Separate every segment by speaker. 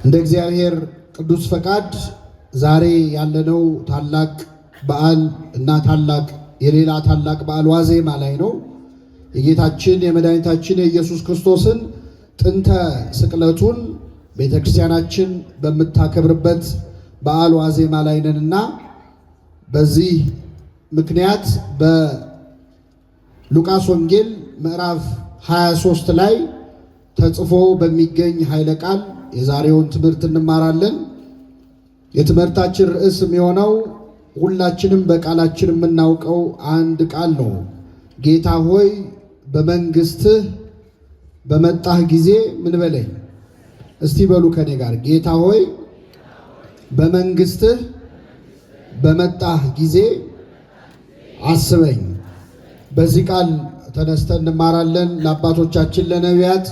Speaker 1: እንደ እግዚአብሔር ቅዱስ ፈቃድ ዛሬ ያለነው ታላቅ በዓል እና ታላቅ የሌላ ታላቅ በዓል ዋዜማ ላይ ነው። የጌታችን የመድኃኒታችን የኢየሱስ ክርስቶስን ጥንተ ስቅለቱን ቤተክርስቲያናችን በምታከብርበት በዓል ዋዜማ ላይ ነንና በዚህ ምክንያት በሉቃስ ወንጌል ምዕራፍ 23 ላይ ተጽፎ በሚገኝ ኃይለ ቃል የዛሬውን ትምህርት እንማራለን። የትምህርታችን ርዕስ የሚሆነው ሁላችንም በቃላችን የምናውቀው አንድ ቃል ነው። ጌታ ሆይ በመንግሥትህ በመጣህ ጊዜ ምን በለኝ። እስቲ በሉ ከኔ ጋር ጌታ ሆይ በመንግሥትህ በመጣህ ጊዜ አስበኝ። በዚህ ቃል ተነስተን እንማራለን። ለአባቶቻችን ለነቢያት፣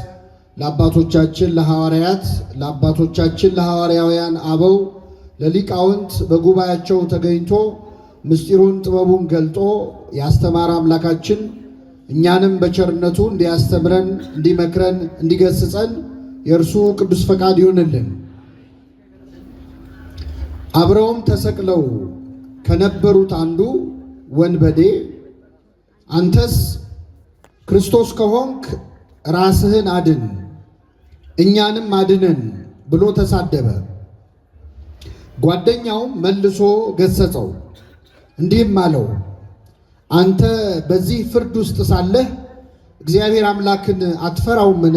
Speaker 1: ለአባቶቻችን ለሐዋርያት፣ ለአባቶቻችን ለሐዋርያውያን አበው፣ ለሊቃውንት በጉባኤያቸው ተገኝቶ ምስጢሩን ጥበቡን ገልጦ ያስተማረ አምላካችን እኛንም በቸርነቱ እንዲያስተምረን፣ እንዲመክረን፣ እንዲገስጸን የእርሱ ቅዱስ ፈቃድ ይሁንልን። አብረውም ተሰቅለው ከነበሩት አንዱ ወንበዴ አንተስ ክርስቶስ ከሆንክ ራስህን አድን እኛንም አድነን ብሎ ተሳደበ። ጓደኛውም መልሶ ገሰጸው እንዲህም አለው፣ አንተ በዚህ ፍርድ ውስጥ ሳለህ እግዚአብሔር አምላክን አትፈራውምን?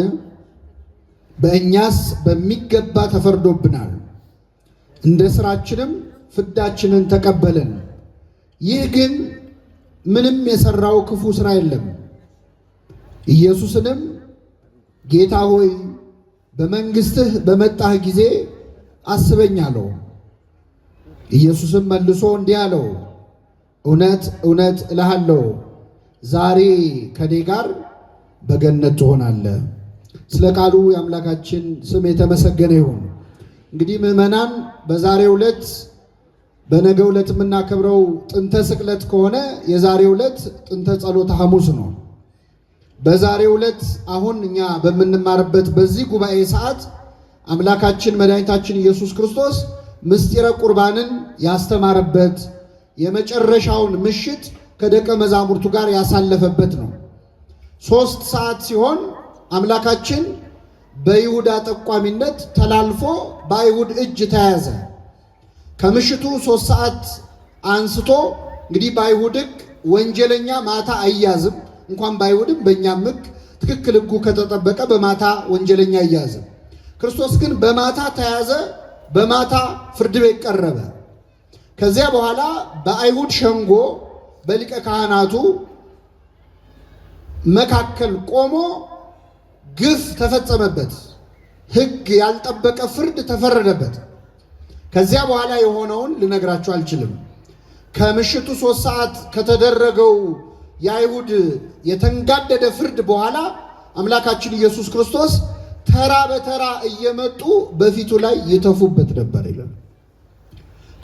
Speaker 1: በእኛስ በሚገባ ተፈርዶብናል፣ እንደ ሥራችንም ፍዳችንን ተቀበልን። ይህ ግን ምንም የሠራው ክፉ ሥራ የለም። ኢየሱስንም ጌታ ሆይ በመንግሥትህ በመጣህ ጊዜ አስበኝ አለው። ኢየሱስም መልሶ እንዲህ አለው፣ እውነት እውነት እልሃለሁ ዛሬ ከኔ ጋር በገነት ትሆናለህ። ስለ ቃሉ የአምላካችን ስም የተመሰገነ ይሁን። እንግዲህ ምዕመናን በዛሬው ዕለት በነገው ዕለት የምናከብረው ጥንተ ስቅለት ከሆነ የዛሬው ዕለት ጥንተ ጸሎተ ሐሙስ ነው። በዛሬው ዕለት አሁን እኛ በምንማርበት በዚህ ጉባኤ ሰዓት አምላካችን መድኃኒታችን ኢየሱስ ክርስቶስ ምስጢረ ቁርባንን ያስተማረበት የመጨረሻውን ምሽት ከደቀ መዛሙርቱ ጋር ያሳለፈበት ነው። 3 ሰዓት ሲሆን አምላካችን በይሁዳ ጠቋሚነት ተላልፎ በአይሁድ እጅ ተያዘ። ከምሽቱ 3 ሰዓት አንስቶ እንግዲህ በአይሁድ ሕግ ወንጀለኛ ማታ አይያዝም። እንኳን በአይሁድም በእኛም ሕግ ትክክል ሕጉ ከተጠበቀ በማታ ወንጀለኛ አይያዝም። ክርስቶስ ግን በማታ ተያዘ፣ በማታ ፍርድ ቤት ቀረበ። ከዚያ በኋላ በአይሁድ ሸንጎ በሊቀ ካህናቱ መካከል ቆሞ ግፍ ተፈጸመበት። ሕግ ያልጠበቀ ፍርድ ተፈረደበት። ከዚያ በኋላ የሆነውን ልነግራችሁ አልችልም። ከምሽቱ 3 ሰዓት ከተደረገው የአይሁድ የተንጋደደ ፍርድ በኋላ አምላካችን ኢየሱስ ክርስቶስ ተራ በተራ እየመጡ በፊቱ ላይ ይተፉበት ነበር ይላል።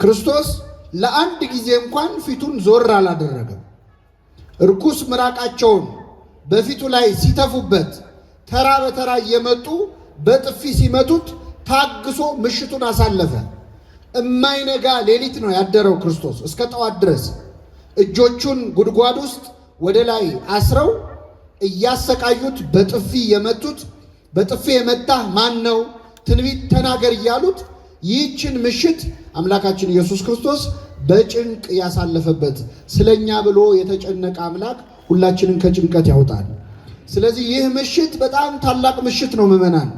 Speaker 1: ክርስቶስ ለአንድ ጊዜ እንኳን ፊቱን ዞር አላደረገም። እርኩስ ምራቃቸውን በፊቱ ላይ ሲተፉበት ተራ በተራ እየመጡ በጥፊ ሲመቱት ታግሶ ምሽቱን አሳለፈ። እማይነጋ ሌሊት ነው ያደረው ክርስቶስ እስከ ጠዋት ድረስ። እጆቹን ጉድጓድ ውስጥ ወደ ላይ አስረው እያሰቃዩት በጥፊ የመቱት፣ በጥፊ የመታህ ማን ነው? ትንቢት ተናገር እያሉት ይህችን ምሽት አምላካችን ኢየሱስ ክርስቶስ በጭንቅ ያሳለፈበት፣ ስለኛ ብሎ የተጨነቀ አምላክ ሁላችንን ከጭንቀት ያውጣል። ስለዚህ ይህ ምሽት በጣም ታላቅ ምሽት ነው ምዕመናን።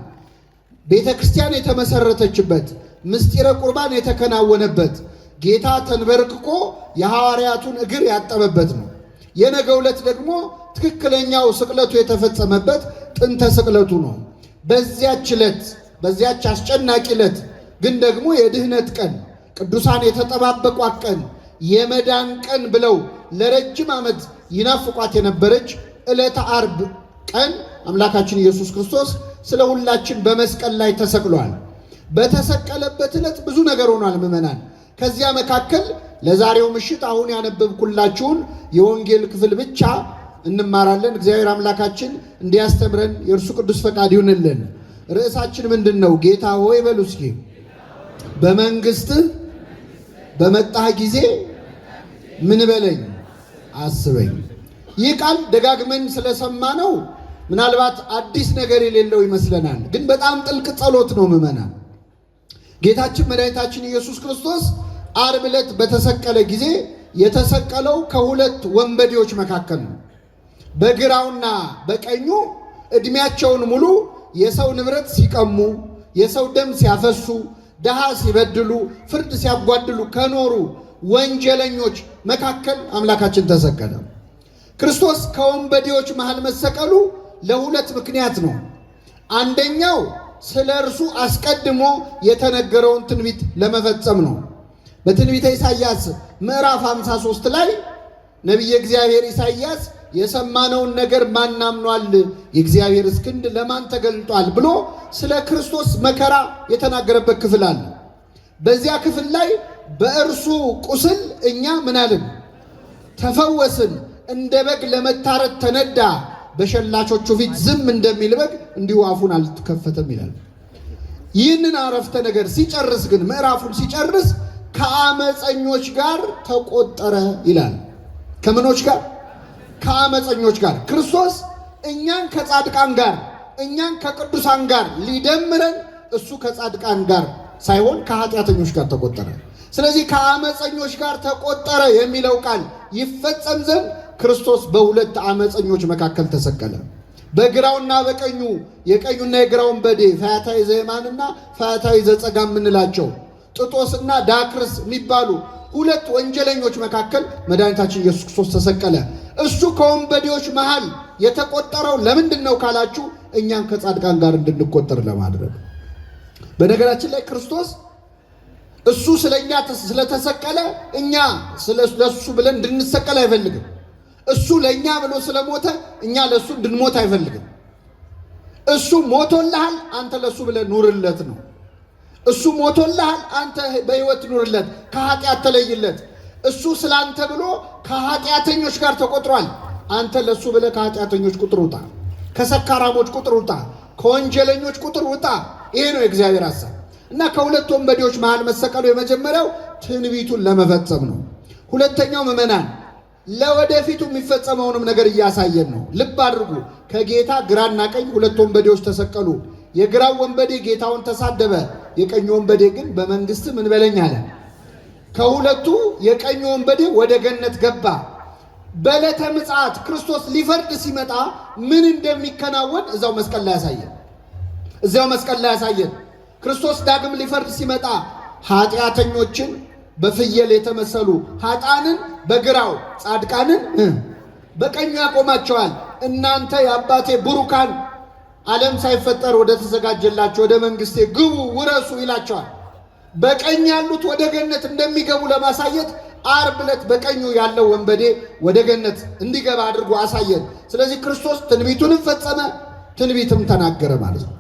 Speaker 1: ቤተ ክርስቲያን የተመሰረተችበት፣ ምስጢረ ቁርባን የተከናወነበት፣ ጌታ ተንበርክኮ የሐዋርያቱን እግር ያጠበበት ነው። የነገው ዕለት ደግሞ ትክክለኛው ስቅለቱ የተፈጸመበት ጥንተ ስቅለቱ ነው። በዚያች ዕለት፣ በዚያች አስጨናቂ ዕለት ግን ደግሞ የድህነት ቀን፣ ቅዱሳን የተጠባበቋት ቀን፣ የመዳን ቀን ብለው ለረጅም ዓመት ይናፍቋት የነበረች ዕለተ ዓርብ ቀን አምላካችን ኢየሱስ ክርስቶስ ስለ ሁላችን በመስቀል ላይ ተሰቅሏል። በተሰቀለበት ዕለት ብዙ ነገር ሆኗል ምዕመናን። ከዚያ መካከል ለዛሬው ምሽት አሁን ያነበብኩላችሁን የወንጌል ክፍል ብቻ እንማራለን። እግዚአብሔር አምላካችን እንዲያስተምረን የእርሱ ቅዱስ ፈቃድ ይሁንልን። ርዕሳችን ምንድን ነው? ጌታ ሆይ በሉ እስኪ። በመንግስትህ በመጣህ ጊዜ ምን በለኝ አስበኝ። ይህ ቃል ደጋግመን ስለሰማነው ምናልባት አዲስ ነገር የሌለው ይመስለናል። ግን በጣም ጥልቅ ጸሎት ነው ምዕመናን። ጌታችን መድኃኒታችን ኢየሱስ ክርስቶስ ዓርብ ዕለት በተሰቀለ ጊዜ የተሰቀለው ከሁለት ወንበዴዎች መካከል ነው። በግራውና በቀኙ ዕድሜያቸውን ሙሉ የሰው ንብረት ሲቀሙ፣ የሰው ደም ሲያፈሱ፣ ድሃ ሲበድሉ፣ ፍርድ ሲያጓድሉ ከኖሩ ወንጀለኞች መካከል አምላካችን ተሰቀለ። ክርስቶስ ከወንበዴዎች መሃል መሰቀሉ ለሁለት ምክንያት ነው። አንደኛው ስለ እርሱ አስቀድሞ የተነገረውን ትንቢት ለመፈጸም ነው። በትንቢተ ኢሳይያስ ምዕራፍ 53 ላይ ነቢየ እግዚአብሔር ኢሳይያስ የሰማነውን ነገር ማን አምኗል? የእግዚአብሔርስ ክንድ ለማን ተገልጧል? ብሎ ስለ ክርስቶስ መከራ የተናገረበት ክፍል አለ። በዚያ ክፍል ላይ በእርሱ ቁስል እኛ ምን አልን? ተፈወስን። እንደ በግ ለመታረድ ተነዳ፣ በሸላቾቹ ፊት ዝም እንደሚል በግ እንዲሁ አፉን አልከፈተም ይላል። ይህንን አረፍተ ነገር ሲጨርስ ግን ምዕራፉን ሲጨርስ ከአመፀኞች ጋር ተቆጠረ ይላል። ከምኖች ጋር? ከአመፀኞች ጋር። ክርስቶስ እኛን ከጻድቃን ጋር እኛን ከቅዱሳን ጋር ሊደምረን እሱ ከጻድቃን ጋር ሳይሆን ከኃጢአተኞች ጋር ተቆጠረ። ስለዚህ ከአመፀኞች ጋር ተቆጠረ የሚለው ቃል ይፈጸም ዘንድ ክርስቶስ በሁለት አመፀኞች መካከል ተሰቀለ። በግራውና በቀኙ የቀኙና የግራው ወንበዴ ፈያታዊ ዘየማንና ፈያታዊ ዘጸጋም የምንላቸው ጥጦስና ዳክርስ የሚባሉ ሁለት ወንጀለኞች መካከል መድኃኒታችን ኢየሱስ ክርስቶስ ተሰቀለ። እሱ ከወንበዴዎች መሃል የተቆጠረው ለምንድን ነው ካላችሁ እኛን ከጻድቃን ጋር እንድንቆጠር ለማድረግ። በነገራችን ላይ ክርስቶስ እሱ ስለኛ ስለተሰቀለ እኛ ለእሱ ብለን እንድንሰቀል አይፈልግም። እሱ ለእኛ ብሎ ስለሞተ እኛ ለእሱ እንድንሞት አይፈልግም። እሱ ሞቶልሃል፣ አንተ ለእሱ ብለህ ኑርለት ነው። እሱ ሞቶልሃል፣ አንተ በሕይወት ኑርለት፣ ከኃጢአት ተለይለት። እሱ ስላንተ ብሎ ከኃጢአተኞች ጋር ተቆጥሯል። አንተ ለእሱ ብለህ ከኃጢአተኞች ቁጥር ውጣ፣ ከሰካራሞች ቁጥር ውጣ፣ ከወንጀለኞች ቁጥር ውጣ። ይሄ ነው የእግዚአብሔር ሐሳብ። እና ከሁለት ወንበዴዎች መሃል መሰቀሉ የመጀመሪያው ትንቢቱን ለመፈጸም ነው። ሁለተኛው ምዕመናን ለወደፊቱ የሚፈጸመውንም ነገር እያሳየን ነው። ልብ አድርጉ። ከጌታ ግራና ቀኝ ሁለት ወንበዴዎች ተሰቀሉ። የግራው ወንበዴ ጌታውን ተሳደበ፣ የቀኙ ወንበዴ ግን በመንግስት ምን በለኝ አለ። ከሁለቱ የቀኙ ወንበዴ ወደ ገነት ገባ። በዕለተ ምጽአት ክርስቶስ ሊፈርድ ሲመጣ ምን እንደሚከናወን እዛው መስቀል ላይ ያሳየን። እዚያው መስቀል ላይ ያሳየን። ክርስቶስ ዳግም ሊፈርድ ሲመጣ ኃጢአተኞችን በፍየል የተመሰሉ ኃጣንን በግራው ጻድቃንን በቀኙ ያቆማቸዋል። እናንተ የአባቴ ቡሩካን ዓለም ሳይፈጠር ወደ ተዘጋጀላቸው ወደ መንግስቴ ግቡ ውረሱ ይላቸዋል። በቀኝ ያሉት ወደ ገነት እንደሚገቡ ለማሳየት ዓርብ ዕለት በቀኙ ያለው ወንበዴ ወደ ገነት እንዲገባ አድርጎ አሳየን። ስለዚህ ክርስቶስ ትንቢቱንም ፈጸመ፣ ትንቢትም ተናገረ ማለት ነው።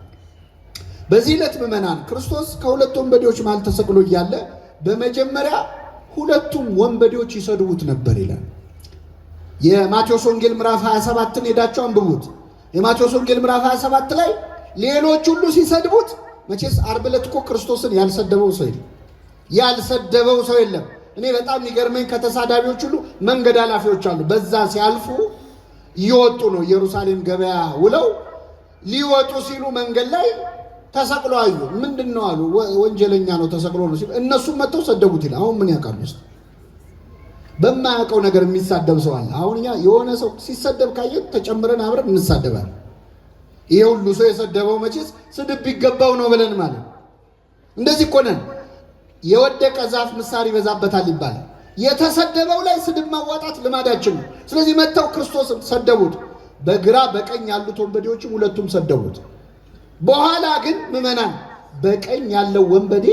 Speaker 1: በዚህ ዕለት ምዕመናን ክርስቶስ ከሁለት ወንበዴዎች መሃል ተሰቅሎ እያለ በመጀመሪያ ሁለቱም ወንበዴዎች ይሰድቡት ነበር ይላል። የማቴዎስ ወንጌል ምዕራፍ 27ን ሄዳቸው አንብቡት። የማቴዎስ ወንጌል ምዕራፍ 27 ላይ ሌሎች ሁሉ ሲሰድቡት፣ መቼስ ዓርብ ዕለት እኮ ክርስቶስን ያልሰደበው ሰው የለም፣ ያልሰደበው ሰው የለም። እኔ በጣም የሚገርመኝ ከተሳዳቢዎች ሁሉ መንገድ ኃላፊዎች አሉ። በዛ ሲያልፉ እየወጡ ነው፣ ኢየሩሳሌም ገበያ ውለው ሊወጡ ሲሉ መንገድ ላይ ተሰቅሎ አዩ። ምንድን ነው አሉ። ወንጀለኛ ነው ተሰቅሎ ነው ሲሉ እነሱም መጥተው ሰደቡት ይላል። አሁን ምን ያውቃሉ? ውስጥ በማያውቀው ነገር የሚሳደብ ሰው አለ። አሁን እኛ የሆነ ሰው ሲሰደብ ካየን ተጨምረን አብረን እንሳደባለን። ይሄ ሁሉ ሰው የሰደበው መቼስ ስድብ ቢገባው ነው ብለን ማለት እንደዚህ እኮ ነን። የወደቀ ዛፍ ምሳር ይበዛበታል ይባላል። የተሰደበው ላይ ስድብ ማዋጣት ልማዳችን ነው። ስለዚህ መጥተው ክርስቶስን ሰደቡት። በግራ በቀኝ ያሉት ወንበዴዎችም ሁለቱም ሰደቡት። በኋላ ግን ምዕመናን በቀኝ ያለው ወንበዴ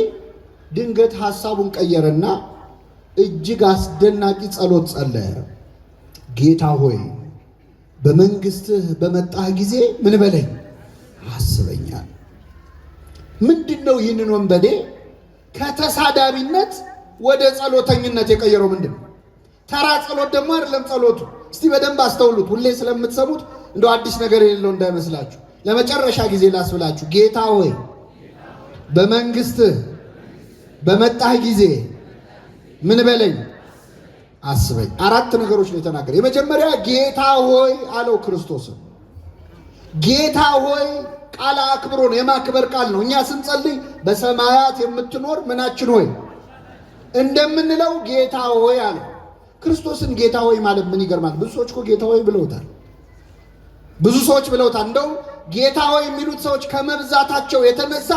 Speaker 1: ድንገት ሐሳቡን ቀየረና እጅግ አስደናቂ ጸሎት ጸለየ። ጌታ ሆይ በመንግስትህ በመጣህ ጊዜ ምን በለኝ አስበኛል። ምንድን ነው ይህንን ወንበዴ ከተሳዳቢነት ወደ ጸሎተኝነት የቀየረው ምንድን ነው? ተራ ጸሎት ደግሞ አይደለም ጸሎቱ። እስቲ በደንብ አስተውሉት። ሁሌ ስለምትሰሙት እንደው አዲስ ነገር የሌለው እንዳይመስላችሁ። ለመጨረሻ ጊዜ ላስብላችሁ። ጌታ ሆይ በመንግስትህ በመጣህ ጊዜ ምን በለኝ አስበኝ። አራት ነገሮች ነው የተናገረ። የመጀመሪያ ጌታ ሆይ አለው ክርስቶስን። ጌታ ሆይ ቃል አክብሮ ነው፣ የማክበር ቃል ነው። እኛ ስንጸልይ በሰማያት የምትኖር ምናችን ሆይ እንደምንለው ጌታ ሆይ አለው። ክርስቶስን ጌታ ሆይ ማለት ምን ይገርማል? ብዙ ሰዎች እኮ ጌታ ሆይ ብለውታል። ብዙ ሰዎች ብለውታል። እንደውም ጌታ ሆይ የሚሉት ሰዎች ከመብዛታቸው የተነሳ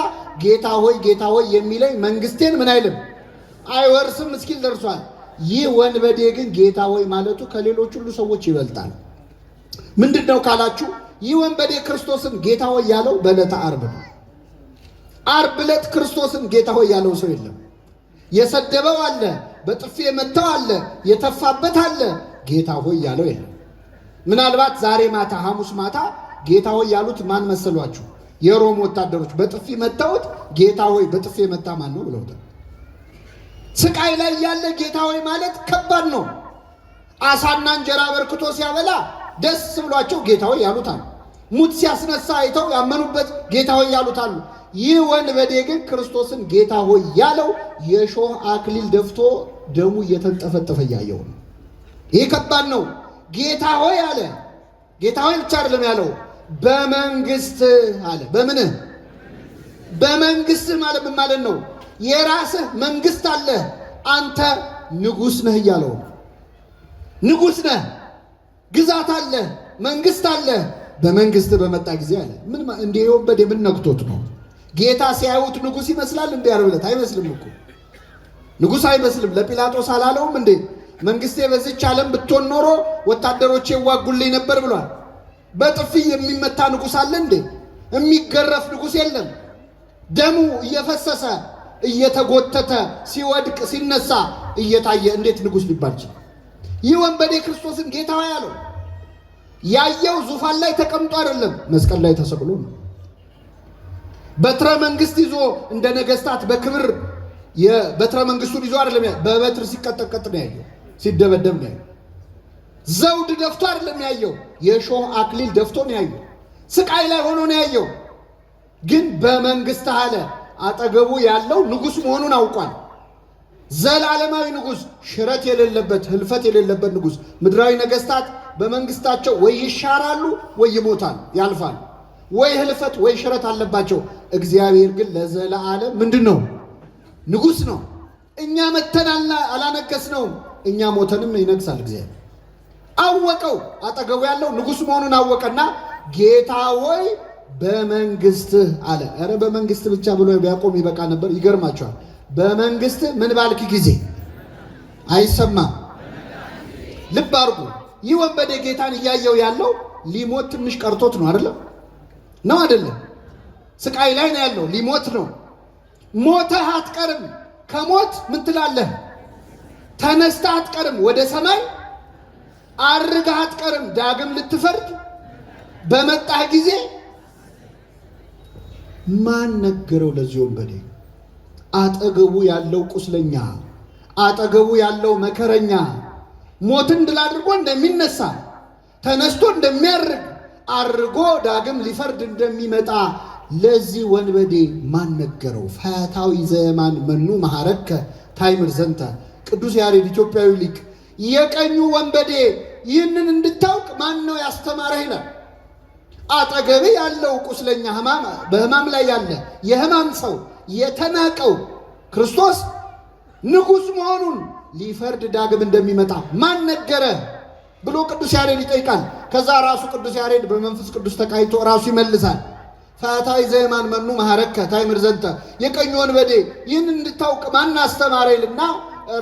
Speaker 1: ጌታ ሆይ ጌታ ሆይ የሚለኝ መንግስቴን ምን አይልም አይወርስም እስኪል ደርሷል። ይህ ወንበዴ ግን ጌታ ሆይ ማለቱ ከሌሎች ሁሉ ሰዎች ይበልጣል። ምንድን ነው ካላችሁ፣ ይህ ወንበዴ ክርስቶስን ጌታ ሆይ ያለው በዕለተ ዓርብ ነው። ዓርብ ዕለት ክርስቶስን ጌታ ሆይ ያለው ሰው የለም። የሰደበው አለ፣ በጥፊ የመታው አለ፣ የተፋበት አለ። ጌታ ሆይ ያለው የለም። ምናልባት ዛሬ ማታ ሐሙስ ማታ ጌታ ሆይ ያሉት ማን መሰሏችሁ? የሮም ወታደሮች በጥፊ መታውት ጌታ ሆይ በጥፊ የመታ ማን ነው ብለውታል። ስቃይ ላይ ያለ ጌታ ሆይ ማለት ከባድ ነው። አሳና እንጀራ አበርክቶ ሲያበላ ደስ ብሏቸው ጌታ ሆይ ያሉታል። ሙት ሲያስነሳ አይተው ያመኑበት ጌታ ሆይ ያሉታሉ። ይህ ወንበዴ ግን ክርስቶስን ጌታ ሆይ ያለው የሾህ አክሊል ደፍቶ ደሙ እየተንጠፈጠፈ እያየው ነው። ይህ ከባድ ነው። ጌታ ሆይ አለ። ጌታ ሆይ ብቻ አይደለም ያለው፣ በመንግስት አለ። በምንህ? በመንግስት ማለት ምን ማለት ነው? የራስህ መንግስት አለ፣ አንተ ንጉስ ነህ እያለው ነው። ንጉስ ነህ፣ ግዛት አለ፣ መንግስት አለ። በመንግስት በመጣ ጊዜ አለ። ምን እንደ ወንበዴ ምን ነክቶት ነው? ጌታ ሲያዩት ንጉስ ይመስላል እንዴ? ዓርብ ዕለት አይመስልም እኮ ንጉስ አይመስልም። ለጲላጦስ አላለውም እንዴ? መንግስቴ በዚች ዓለም ብትሆን ኖሮ ወታደሮቼ ይዋጉልኝ ነበር ብሏል። በጥፊ የሚመታ ንጉስ አለ እንዴ? የሚገረፍ ንጉስ የለም። ደሙ እየፈሰሰ እየተጎተተ ሲወድቅ ሲነሳ እየታየ እንዴት ንጉስ ሊባል ይችላል? ይህ ወንበዴ ክርስቶስን ጌታ ሆይ አለው። ያየው ዙፋን ላይ ተቀምጦ አይደለም፣ መስቀል ላይ ተሰቅሎ ነው። በትረ መንግስት ይዞ እንደ ነገስታት በክብር የበትረ መንግስቱን ይዞ አይደለም፣ በበትር ሲቀጠቀጥ ነው ያየው፣ ሲደበደብ ነው ያየው። ዘውድ ደፍቶ አይደለም ያየው፣ የሾህ አክሊል ደፍቶ ነው ያየው። ስቃይ ላይ ሆኖ ነው ያየው። ግን በመንግስት አለ አጠገቡ ያለው ንጉስ መሆኑን አውቋል። ዘላለማዊ ንጉስ፣ ሽረት የሌለበት ህልፈት የሌለበት ንጉስ። ምድራዊ ነገስታት በመንግስታቸው ወይ ይሻራሉ ወይ ይሞታል፣ ያልፋል። ወይ ህልፈት ወይ ሽረት አለባቸው። እግዚአብሔር ግን ለዘላለም ምንድን ነው? ንጉስ ነው። እኛ መተን አላነገስነውም። እኛ ሞተንም ይነግሳል እግዚአብሔር። አወቀው፣ አጠገቡ ያለው ንጉስ መሆኑን አወቀና ጌታ ሆይ በመንግስትህ አለ። ኧረ በመንግስት ብቻ ብሎ ቢያቆም ይበቃ ነበር። ይገርማቸዋል። በመንግስትህ ምን ባልክ ጊዜ አይሰማም። ልብ አድርጉ። ይህ ወንበዴ ጌታን እያየው ያለው ሊሞት ትንሽ ቀርቶት ነው። አይደለም ነው አይደለም? ስቃይ ላይ ነው ያለው። ሊሞት ነው። ሞተህ አትቀርም። ከሞት ምን ትላለህ? ተነስተህ አትቀርም። ወደ ሰማይ አርገህ አትቀርም። ዳግም ልትፈርድ በመጣህ ጊዜ ማን ነገረው ለዚህ ወንበዴ? አጠገቡ ያለው ቁስለኛ፣ አጠገቡ ያለው መከረኛ ሞትን ድል አድርጎ እንደሚነሳ ተነስቶ እንደሚያርግ አርጎ ዳግም ሊፈርድ እንደሚመጣ ለዚህ ወንበዴ ማን ነገረው? ፈያታዊ ዘየማን መኑ መሐረከ ታይምር ዘንተ። ቅዱስ ያሬድ ኢትዮጵያዊ ሊቅ የቀኙ ወንበዴ ይህንን እንድታውቅ ማን ነው ያስተማረህ ይላል። አጠገቤ ያለው ቁስለኛ በሕማም ላይ ያለ የሕማም ሰው የተናቀው ክርስቶስ ንጉሥ መሆኑን ሊፈርድ ዳግም እንደሚመጣ ማን ነገረ ብሎ ቅዱስ ያሬድ ይጠይቃል። ከዛ ራሱ ቅዱስ ያሬድ በመንፈስ ቅዱስ ተቃኝቶ ራሱ ይመልሳል። ፈያታዊ ዘየማን መኑ መሐረከ ታይምር ዘንተ፣ የቀኙ ወንበዴ ይህን እንድታውቅ ማን አስተማረ ይልና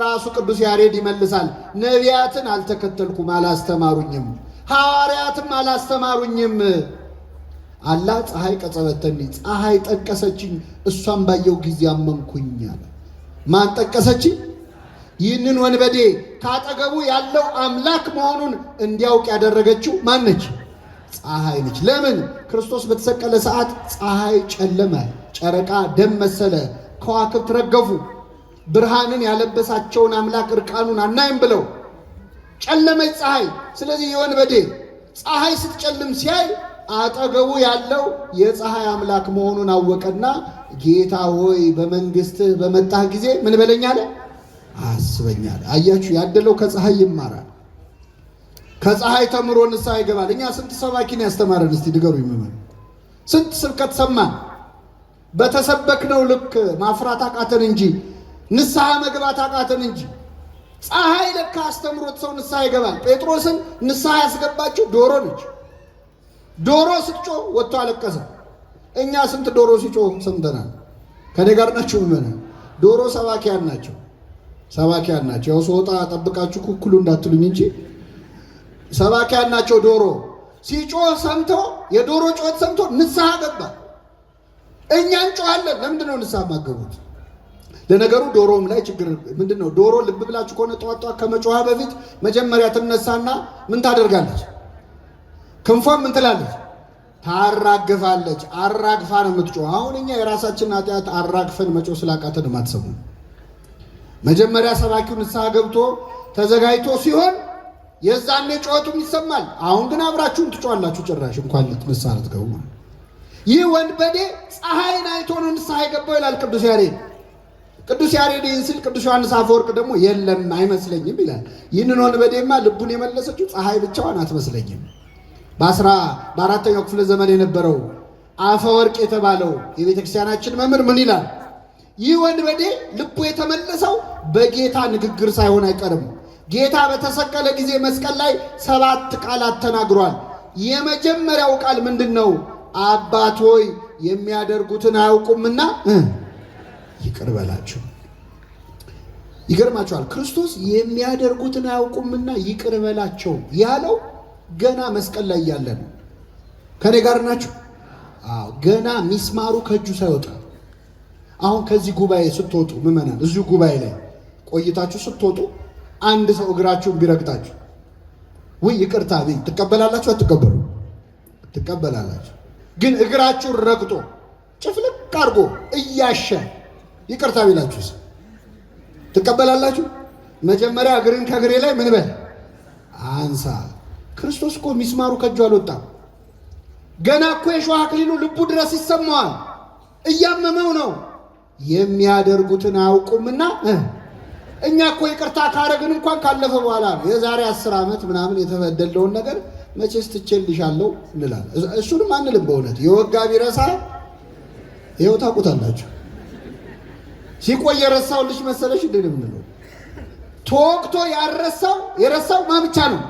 Speaker 1: ራሱ ቅዱስ ያሬድ ይመልሳል። ነቢያትን አልተከተልኩም፣ አላስተማሩኝም፣ ሐዋርያትም አላስተማሩኝም። አላ ፀሐይ ቀጸበተኒ፣ ፀሐይ ጠቀሰችኝ፣ እሷን ባየው ጊዜ አመንኩኝ አለ። ማን ጠቀሰችኝ? ይህንን ወንበዴ ካጠገቡ ያለው አምላክ መሆኑን እንዲያውቅ ያደረገችው ማን ነች? ፀሐይ ነች። ለምን? ክርስቶስ በተሰቀለ ሰዓት ፀሐይ ጨለመ፣ ጨረቃ ደም መሰለ፣ ከዋክብት ረገፉ። ብርሃንን ያለበሳቸውን አምላክ እርቃኑን አናይም ብለው ጨለመች ፀሐይ። ስለዚህ የወንበዴ ፀሐይ ስትጨልም ሲያይ አጠገቡ ያለው የፀሐይ አምላክ መሆኑን አወቀና ጌታ ሆይ በመንግስትህ በመጣህ ጊዜ ምን በለኝ አለ? አስበኝ አለ። አያችሁ፣ ያደለው ከፀሐይ ይማራል። ከፀሐይ ተምሮ ንስሐ ይገባል። እኛ ስንት ሰባኪን ያስተማረን እስቲ ንገሩኝ። ምመን ስንት ስብከት ሰማን። በተሰበክነው ልክ ማፍራት አቃተን እንጂ ንስሐ መግባት አቃተን እንጂ። ፀሐይ ለካ አስተምሮት ሰው ንስሐ ይገባል። ጴጥሮስን ንስሐ ያስገባችው ዶሮ ነች። ዶሮ ስትጮህ ወጥቶ አለቀሰ። እኛ ስንት ዶሮ ሲጮህ ሰምተናል። ከኔ ጋር ናችሁ? ምመናን ዶሮ ሰባኪያን ናቸው፣ ሰባኪያን ናቸው። ያው ስወጣ ጠብቃችሁ ኩኩሉ እንዳትሉኝ እንጂ ሰባኪያን ናቸው። ዶሮ ሲጮህ ሰምቶ የዶሮ ጮት ሰምቶ ንስሐ ገባ። እኛ እንጮሃለን። ለምንድን ነው ንስሐ ማገቡት? ለነገሩ ዶሮም ላይ ችግር ምንድን ነው? ዶሮ ልብ ብላችሁ ከሆነ ጠዋት ጠዋት ከመጮኋ በፊት መጀመሪያ ትነሳና ምን ታደርጋለች? ክንፏን ምን ትላለች? ታራግፋለች። አራግፋ ነው የምትጮህ። አሁን እኛ የራሳችንን ኃጢአት አራግፈን መጮህ ስላቃተን የማትሰሙ። መጀመሪያ ሰባኪው ንስሐ ገብቶ ተዘጋጅቶ ሲሆን የዛኔ ጩኸቱም ይሰማል። አሁን ግን አብራችሁን ትጮኻላችሁ። ጭራሽ እንኳን ንስሐ ልትገቡ ማለት። ይህ ወንበዴ ፀሐይን አይቶ ነው ንስሐ የገባው ይላል ቅዱስ ያሬድ። ቅዱስ ያሬድ ይህን ሲል ቅዱስ ዮሐንስ አፈወርቅ ደግሞ የለም አይመስለኝም ይላል። ይህንን ወንበዴማ ልቡን የመለሰችው ፀሐይ ብቻዋን አትመስለኝም። በ4ኛው ክፍለ ዘመን የነበረው አፈወርቅ የተባለው የቤተ ክርስቲያናችን መምህር ምን ይላል? ይህ ወንበዴ ልቡ የተመለሰው በጌታ ንግግር ሳይሆን አይቀርም። ጌታ በተሰቀለ ጊዜ መስቀል ላይ 7 ቃላት ተናግሯል። የመጀመሪያው ቃል ምንድን ነው? አባት ሆይ የሚያደርጉትን አያውቁምና ይቅር በላቸው። ይገርማቸዋል። ክርስቶስ የሚያደርጉትን አያውቁምና ይቅር በላቸው ያለው ገና መስቀል ላይ ያለ ነው። ከኔ ጋር ናችሁ? አዎ፣ ገና ሚስማሩ ከእጁ ሳይወጣ። አሁን ከዚህ ጉባኤ ስትወጡ ምዕመናን፣ እዚሁ ጉባኤ ላይ ቆይታችሁ ስትወጡ አንድ ሰው እግራችሁን ቢረግጣችሁ ውይ ይቅርታ ቢል ትቀበላላችሁ? አትቀበሉ? ትቀበላላችሁ። ግን እግራችሁን ረግጦ ጭፍልቅ አድርጎ እያሸ ይቅርታ ቢላችሁስ ትቀበላላችሁ? መጀመሪያ እግርን ከእግሬ ላይ ምን በል አንሳ። ክርስቶስ እኮ ሚስማሩ ከእጁ አልወጣም። ገና እኮ የሾህ አክሊሉ ልቡ ድረስ ይሰማዋል። እያመመው ነው። የሚያደርጉትን አያውቁምና። እኛ እኮ ይቅርታ ካረግን እንኳን ካለፈ በኋላ ነው። የዛሬ 10 ዓመት ምናምን የተበደለውን ነገር መቼስ ትቼልሻለሁ እንላለን። እሱንም አንልም። በእውነት የወጋ ቢረሳ ይኸው ታውቁታላችሁ። ሲቆይ የረሳው ልጅ መሰለሽ እንዴ ነው የምንለው። ተወቅቶ ያረሳው የረሳው ማን ብቻ ነው?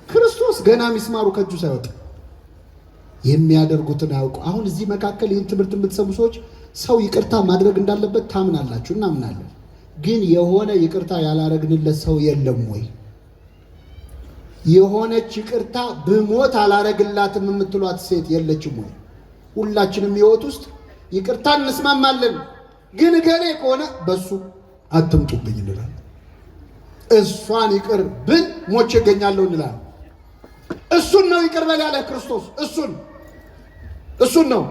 Speaker 1: ክርስቶስ። ገና ሚስማሩ ከእጁ ሳይወጣ የሚያደርጉትን አያውቁ። አሁን እዚህ መካከል ይህን ትምህርት የምትሰሙ ሰዎች ሰው ይቅርታ ማድረግ እንዳለበት ታምናላችሁ፣ እናምናለን። ግን የሆነ ይቅርታ ያላረግንለት ሰው የለም ወይ? የሆነች ይቅርታ ብሞት አላረግላትም የምትሏት ሴት የለችም ወይ? ሁላችንም ሕይወት ውስጥ ይቅርታ እንስማማለን። ግን እገሌ ከሆነ በሱ አትምጡብኝ እንላለን። እሷን ይቅር ብል ሞቼ እገኛለሁ እንላለን። እሱን ነው ይቅር በል ያለ ክርስቶስ። እሱን ነው።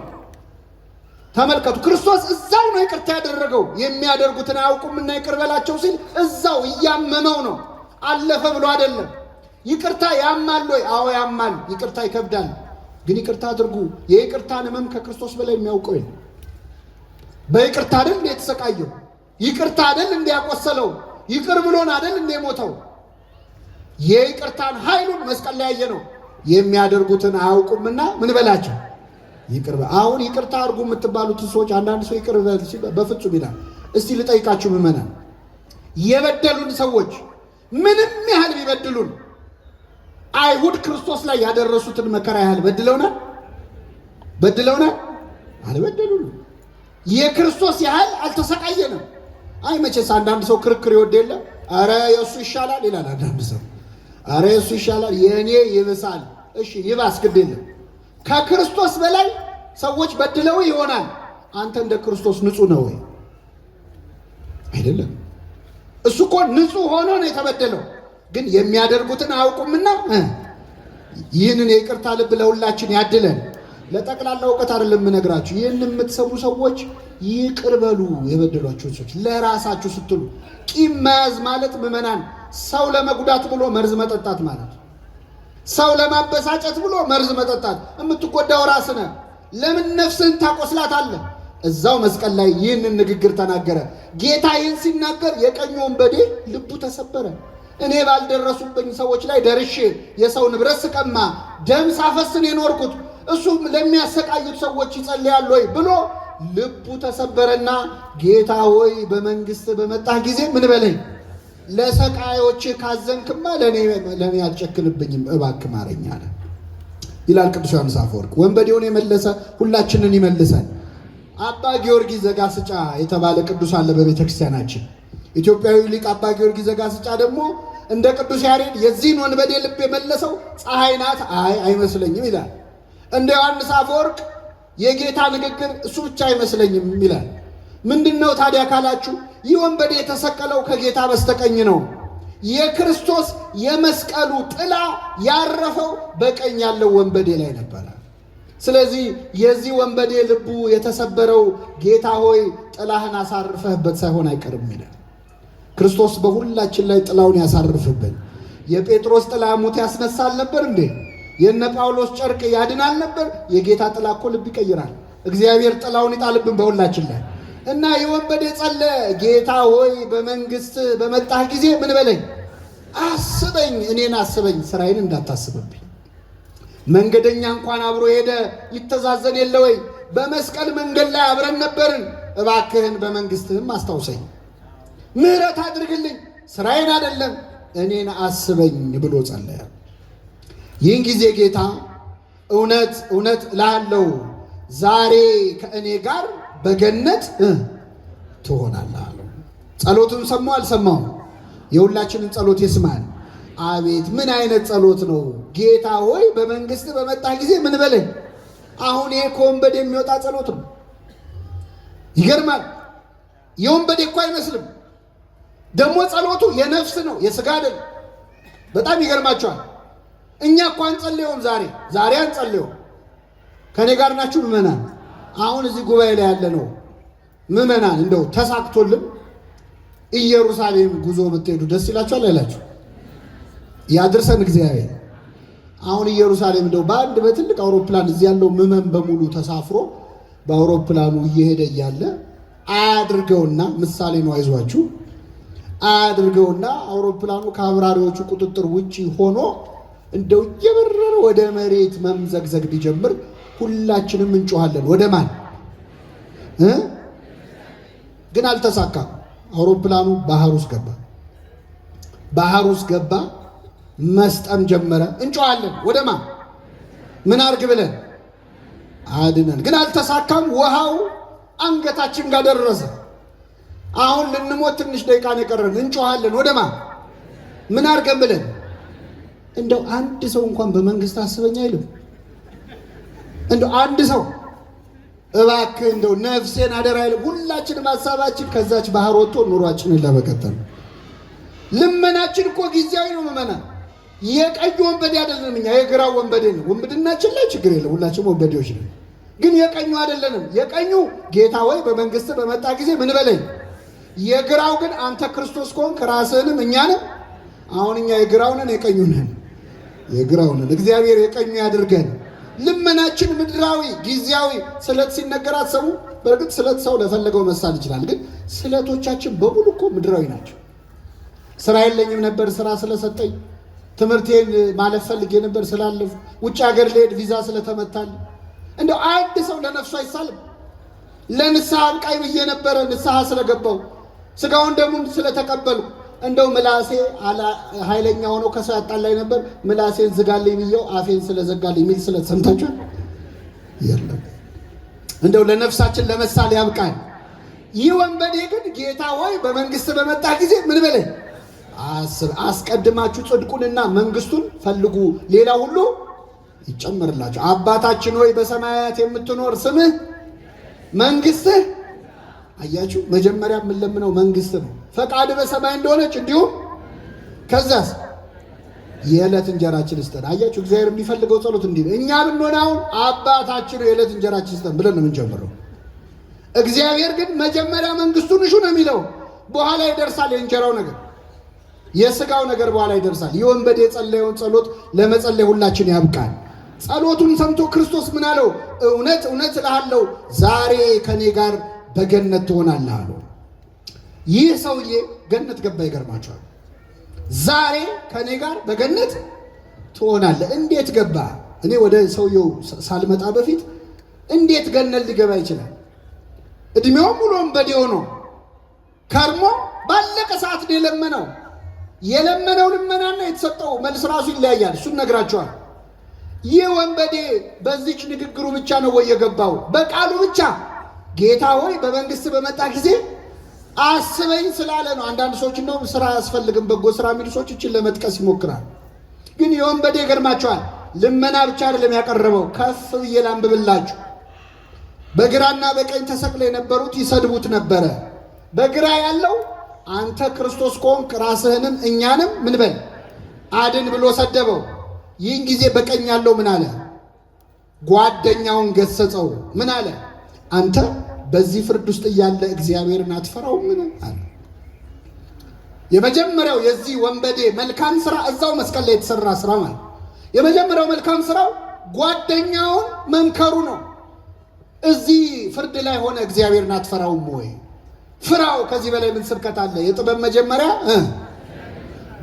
Speaker 1: ተመልከቱ፣ ክርስቶስ እዛው ነው ይቅርታ ያደረገው። የሚያደርጉትን አያውቁምና ይቅር በላቸው ሲል እዛው እያመመው ነው። አለፈ ብሎ አይደለም። ይቅርታ ያማል ወይ? አዎ ያማል። ይቅርታ ይከብዳል። ግን ይቅርታ አድርጉ። የይቅርታን ሕመም ከክርስቶስ በላይ የሚያውቀው የለም። በይቅርታ አይደል እንደ የተሰቃየው? ይቅርታ አይደል እንደ ያቆሰለው? ይቅር ብሎን አይደል እንደ የሞተው? የይቅርታን ኃይሉን መስቀል ላይ ያየ ነው። የሚያደርጉትን አያውቁምና ምን በላቸው ይቅር በል። አሁን ይቅርታ አድርጉ የምትባሉት ሰዎች አንዳንድ ሰው ይቅር በል ሲል በፍጹም ይላል። እስቲ ልጠይቃችሁ ምዕመናን፣ የበደሉን ሰዎች ምንም ያህል ቢበድሉን አይሁድ ክርስቶስ ላይ ያደረሱትን መከራ ያህል በድለውናል? በድለውናል? አልበደሉንም። የክርስቶስ ያህል አልተሰቃየንም። አይ መቼስ አንዳንድ ሰው ክርክር ይወድ የለ፣ አረ የእሱ ይሻላል ይላል። አንዳንድ ሰው አረ የእሱ ይሻላል የእኔ ይብሳል። እሺ ይባስ፣ ግድ የለም። ከክርስቶስ በላይ ሰዎች በድለው ይሆናል። አንተ እንደ ክርስቶስ ንጹህ ነው ወይ? አይደለም። እሱ እኮ ንጹህ ሆኖ ነው የተበደለው። ግን የሚያደርጉትን አያውቁምና ይህንን የይቅርታ ልብ ለሁላችን ያድለን። ለጠቅላላ እውቀት አይደለም የምነግራችሁ። ይህን የምትሰሙ ሰዎች ይቅር በሉ የበደሏችሁን ሰዎች ለራሳችሁ ስትሉ። ቂም መያዝ ማለት ምዕመናን ሰው ለመጉዳት ብሎ መርዝ መጠጣት ማለት፣ ሰው ለማበሳጨት ብሎ መርዝ መጠጣት፣ የምትጎዳው ራስህ ነህ። ለምን ነፍስህን ታቆስላታለህ? እዛው መስቀል ላይ ይህንን ንግግር ተናገረ። ጌታ ይህን ሲናገር የቀኙ ወንበዴ ልቡ ተሰበረ። እኔ ባልደረሱብኝ ሰዎች ላይ ደርሼ የሰው ንብረት ስቀማ ደም ሳፈስን የኖርኩት እሱም ለሚያሰቃዩት ሰዎች ይጸልያል ወይ ብሎ ልቡ ተሰበረና ጌታ ሆይ በመንግስት በመጣህ ጊዜ ምን በለኝ፣ ለሰቃዮች ካዘንክማ ለእኔ አትጨክንብኝም፣ እባክህ ማረኝ አለ ይላል ቅዱስ ዮሐንስ አፈወርቅ። ወንበዴውን የመለሰ ሁላችንን ይመልሰን። አባ ጊዮርጊስ ዘጋስጫ የተባለ ቅዱስ አለ በቤተ ክርስቲያናችን። ኢትዮጵያዊ ሊቅ አባ ጊዮርጊስ ዘጋስጫ ደግሞ እንደ ቅዱስ ያሬድ የዚህን ወንበዴ ልብ የመለሰው ፀሐይ ናት፣ አይ አይመስለኝም ይላል። እንደ ዮሐንስ አፈወርቅ የጌታ ንግግር እሱ ብቻ አይመስለኝም ይላል። ምንድን ነው ታዲያ ካላችሁ፣ ይህ ወንበዴ የተሰቀለው ከጌታ በስተቀኝ ነው። የክርስቶስ የመስቀሉ ጥላ ያረፈው በቀኝ ያለው ወንበዴ ላይ ነበረ። ስለዚህ የዚህ ወንበዴ ልቡ የተሰበረው ጌታ ሆይ ጥላህን አሳርፈህበት ሳይሆን አይቀርም ይላል። ክርስቶስ በሁላችን ላይ ጥላውን ያሳርፍብን። የጴጥሮስ ጥላ ሙት ያስነሳል ነበር እንዴ? የነ ጳውሎስ ጨርቅ ያድናል ነበር? የጌታ ጥላ እኮ ልብ ይቀይራል። እግዚአብሔር ጥላውን ይጣልብን በሁላችን ላይ እና የወንበዴ ጸለ ጌታ ሆይ በመንግስት በመጣህ ጊዜ ምን በለኝ አስበኝ፣ እኔን አስበኝ፣ ስራዬን እንዳታስብብኝ። መንገደኛ እንኳን አብሮ ሄደ ይተዛዘን የለ ወይ? በመስቀል መንገድ ላይ አብረን ነበርን። እባክህን በመንግስትህም አስታውሰኝ፣ ምሕረት አድርግልኝ፣ ስራዬን አይደለም እኔን አስበኝ ብሎ ጸለየ። ይህን ጊዜ ጌታ እውነት እውነት እልሃለሁ ዛሬ ከእኔ ጋር በገነት ትሆናለህ አለው። ጸሎቱን ሰማው አልሰማውም? የሁላችንን ጸሎት ይስማል። አቤት ምን አይነት ጸሎት ነው! ጌታ ሆይ በመንግስት በመጣህ ጊዜ ምን በለኝ። አሁን ይሄ ከወንበዴ የሚወጣ ጸሎት ነው። ይገርማል። የወንበዴ እኮ አይመስልም። ደግሞ ጸሎቱ የነፍስ ነው የስጋ አይደለም። በጣም ይገርማቸዋል። እኛ እኮ አንጸልየውም። ዛሬ ዛሬ አንጸልየውም። ከእኔ ጋር ናችሁ ምዕመናን? አሁን እዚህ ጉባኤ ላይ ያለ ነው ምዕመናን፣ እንደው ተሳክቶልም ኢየሩሳሌም ጉዞ ብትሄዱ ደስ ይላችኋል አይላችሁ? ያድርሰን እግዚአብሔር። አሁን ኢየሩሳሌም እንደው በአንድ በትልቅ አውሮፕላን እዚህ ያለው ምዕመን በሙሉ ተሳፍሮ በአውሮፕላኑ እየሄደ እያለ አያድርገውና፣ ምሳሌ ነው አይዟችሁ፣ አያድርገውና አውሮፕላኑ ከአብራሪዎቹ ቁጥጥር ውጪ ሆኖ እንደው እየበረረ ወደ መሬት መምዘግዘግ ቢጀምር ሁላችንም እንጮኻለን። ወደ ማን እ ግን አልተሳካም። አውሮፕላኑ ባህር ውስጥ ገባ። ባህር ውስጥ ገባ፣ መስጠም ጀመረ። እንጮኻለን። ወደ ማን? ምን አርግ ብለን አድነን። ግን አልተሳካም። ውሃው አንገታችን ጋር ደረሰ። አሁን ልንሞት ትንሽ ደቂቃ ነው የቀረን። እንጮኻለን። ወደ ማን? ምን አርገን ብለን እንደው አንድ ሰው እንኳን በመንግስት አስበኝ አይልም። እንደው አንድ ሰው እባክህ እንደው ነፍሴን አደራ አይልም። ሁላችንም ሀሳባችን ከዛች ባህር ወጥቶ ኑሯችንን ለመቀጠል ነው። ልመናችን እኮ ጊዜያዊ ነው። ምዕመናን፣ የቀኝ ወንበዴ አይደለንም እኛ፣ የግራው ወንበዴ ነው። ወንበድናችን ላይ ችግር የለም፣ ሁላችንም ወንበዴዎች ነን። ግን የቀኙ አይደለንም። የቀኙ ጌታ ወይ በመንግስት በመጣ ጊዜ ምን በለኝ፣ የግራው ግን አንተ ክርስቶስ ከሆንክ ራስህንም እኛንም። አሁን እኛ የግራው ነን የቀኙ ነን? የግራው ነን። እግዚአብሔር የቀኙ ያድርገን። ልመናችን ምድራዊ ጊዜያዊ። ስለት ሲነገር አትሰሙ። በእርግጥ ስለት ሰው ለፈለገው መሳል ይችላል። ግን ስለቶቻችን በሙሉ እኮ ምድራዊ ናቸው። ስራ የለኝም ነበር ስራ ስለሰጠኝ፣ ትምህርቴን ማለፍ ፈልጌ ነበር ስላለፍ፣ ውጭ ሀገር ልሄድ ቪዛ ስለተመታል። እንደው አንድ ሰው ለነፍሱ አይሳልም። ለንስሐ አብቃኝ ብዬ ነበረ ንስሐ ስለገባው ስጋውን ደሙን ስለተቀበልኩ እንደው ምላሴ ኃይለኛ ሆኖ ከሰው ያጣላኝ ነበር፣ ምላሴን ዝጋልኝ ብየው አፌን ስለዘጋልኝ የሚል ስለት ሰምታችኋል? የለም። እንደው ለነፍሳችን ለመሳል ያብቃል። ይህ ወንበዴ ግን ጌታ ሆይ በመንግስት በመጣ ጊዜ ምን በለኝ አስብ። አስቀድማችሁ ጽድቁንና መንግስቱን ፈልጉ፣ ሌላ ሁሉ ይጨመርላችሁ። አባታችን ሆይ በሰማያት የምትኖር ስምህ መንግስትህ አያችሁ፣ መጀመሪያ የምንለምነው መንግስት ነው። ፈቃድ በሰማይ እንደሆነች እንዲሁም ከዛስ የዕለት እንጀራችን ስጠን። አያችሁ፣ እግዚአብሔር የሚፈልገው ጸሎት እንዲህ ነው። እኛ ብንሆን አሁን አባታችን የዕለት እንጀራችን ስጠን ብለን ነው የምንጀምረው። እግዚአብሔር ግን መጀመሪያ መንግስቱን እሹ ነው የሚለው፣ በኋላ ይደርሳል የእንጀራው ነገር። የስጋው ነገር በኋላ ይደርሳል። ይህ ወንበዴ የጸለየውን ጸሎት ለመጸለይ ሁላችን ያብቃል። ጸሎቱን ሰምቶ ክርስቶስ ምን አለው? እውነት እውነት እልሃለሁ ዛሬ ከኔ ጋር በገነት ትሆናለህ አለው። ይህ ሰውዬ ገነት ገባ። ይገርማቸዋል። ዛሬ ከኔ ጋር በገነት ትሆናለህ። እንዴት ገባ? እኔ ወደ ሰውየው ሳልመጣ በፊት እንዴት ገነት ሊገባ ይችላል? እድሜው ሙሉ ወንበዴ ሆኖ ከርሞ ባለቀ ሰዓት ነው የለመነው። የለመነው ልመናና የተሰጠው መልስ ራሱ ይለያያል። እሱን ነግራቸዋል። ይህ ወንበዴ በዚች ንግግሩ ብቻ ነው ወይ የገባው? በቃሉ ብቻ ጌታ ሆይ በመንግስት በመጣ ጊዜ አስበኝ ስላለ ነው። አንዳንድ ሰዎች እንደውም ስራ አያስፈልግም በጎ ስራ የሚሉ ሰዎች እችን ለመጥቀስ ይሞክራል። ግን የወንበዴ ይገርማቸዋል። ልመና ብቻ አይደለም ያቀረበው። ከፍ ብዬ ላንብብላችሁ። በግራና በቀኝ ተሰቅለው የነበሩት ይሰድቡት ነበረ። በግራ ያለው አንተ ክርስቶስ ከሆንክ ራስህንም እኛንም ምን በል አድን ብሎ ሰደበው። ይህን ጊዜ በቀኝ ያለው ምን አለ? ጓደኛውን ገሰጸው። ምን አለ? አንተ በዚህ ፍርድ ውስጥ እያለ እግዚአብሔርን አትፈራው? ምን አለ? የመጀመሪያው የዚህ ወንበዴ መልካም ስራ እዛው መስቀል ላይ የተሰራ ስራ ማለት የመጀመሪያው መልካም ስራው ጓደኛውን መምከሩ ነው። እዚህ ፍርድ ላይ ሆነ እግዚአብሔርን አትፈራውም ወይ? ፍራው። ከዚህ በላይ ምን ስብከት አለ? የጥበብ መጀመሪያ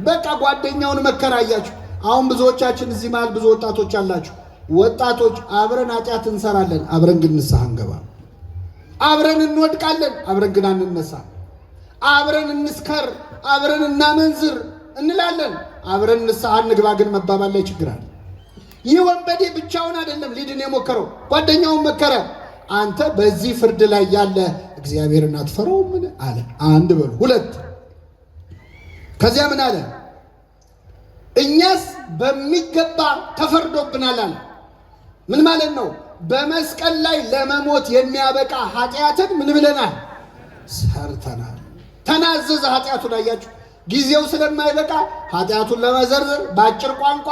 Speaker 1: በቃ ጓደኛውን መከራ። አያችሁ፣ አሁን ብዙዎቻችን እዚህ መሃል ብዙ ወጣቶች አላችሁ። ወጣቶች አብረን ኃጢአት እንሰራለን፣ አብረን ግን ንስሐ እንገባ። አብረን እንወድቃለን፣ አብረን ግን አንነሳ። አብረን እንስከር፣ አብረን እናመንዝር እንላለን፣ አብረን ንስሐ እንግባ ግን መባባል ላይ ችግር አለ። ይህ ወንበዴ ብቻውን አይደለም ሊድን የሞከረው፣ ጓደኛውን መከረ። አንተ በዚህ ፍርድ ላይ ያለ እግዚአብሔርን አትፈራውም? ምን አለ? አንድ በሉ ሁለት። ከዚያ ምን አለ? እኛስ በሚገባ ተፈርዶብናል አለ። ምን ማለት ነው? በመስቀል ላይ ለመሞት የሚያበቃ ኃጢአትን ምን ብለናል? ሰርተናል። ተናዘዘ ኃጢአቱን። አያችሁ፣ ጊዜው ስለማይበቃ ኃጢአቱን ለመዘርዘር በአጭር ቋንቋ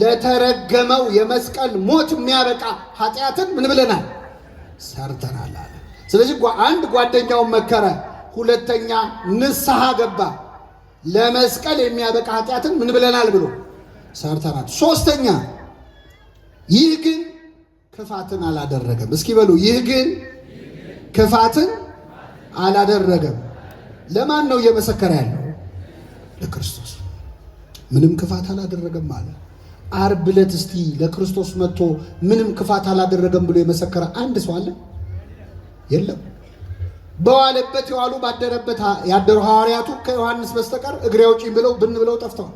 Speaker 1: ለተረገመው የመስቀል ሞት የሚያበቃ ኃጢአትን ምን ብለናል? ሰርተናል አለ። ስለዚህ አንድ ጓደኛውን መከረ፣ ሁለተኛ ንስሐ ገባ። ለመስቀል የሚያበቃ ኃጢአትን ምን ብለናል ብሎ ሰርተናል። ሶስተኛ ይህ ግን ክፋትን አላደረገም። እስኪ በሉ ይህ ግን ክፋትን አላደረገም። ለማን ነው እየመሰከረ ያለው? ለክርስቶስ። ምንም ክፋት አላደረገም አለ። ዓርብ ዕለት እስቲ ለክርስቶስ መጥቶ ምንም ክፋት አላደረገም ብሎ የመሰከረ አንድ ሰው አለ? የለም። በዋለበት የዋሉ ባደረበት ያደሩ ሐዋርያቱ ከዮሐንስ በስተቀር እግሬ አውጪኝ ብለው ብን ብለው ጠፍተዋል።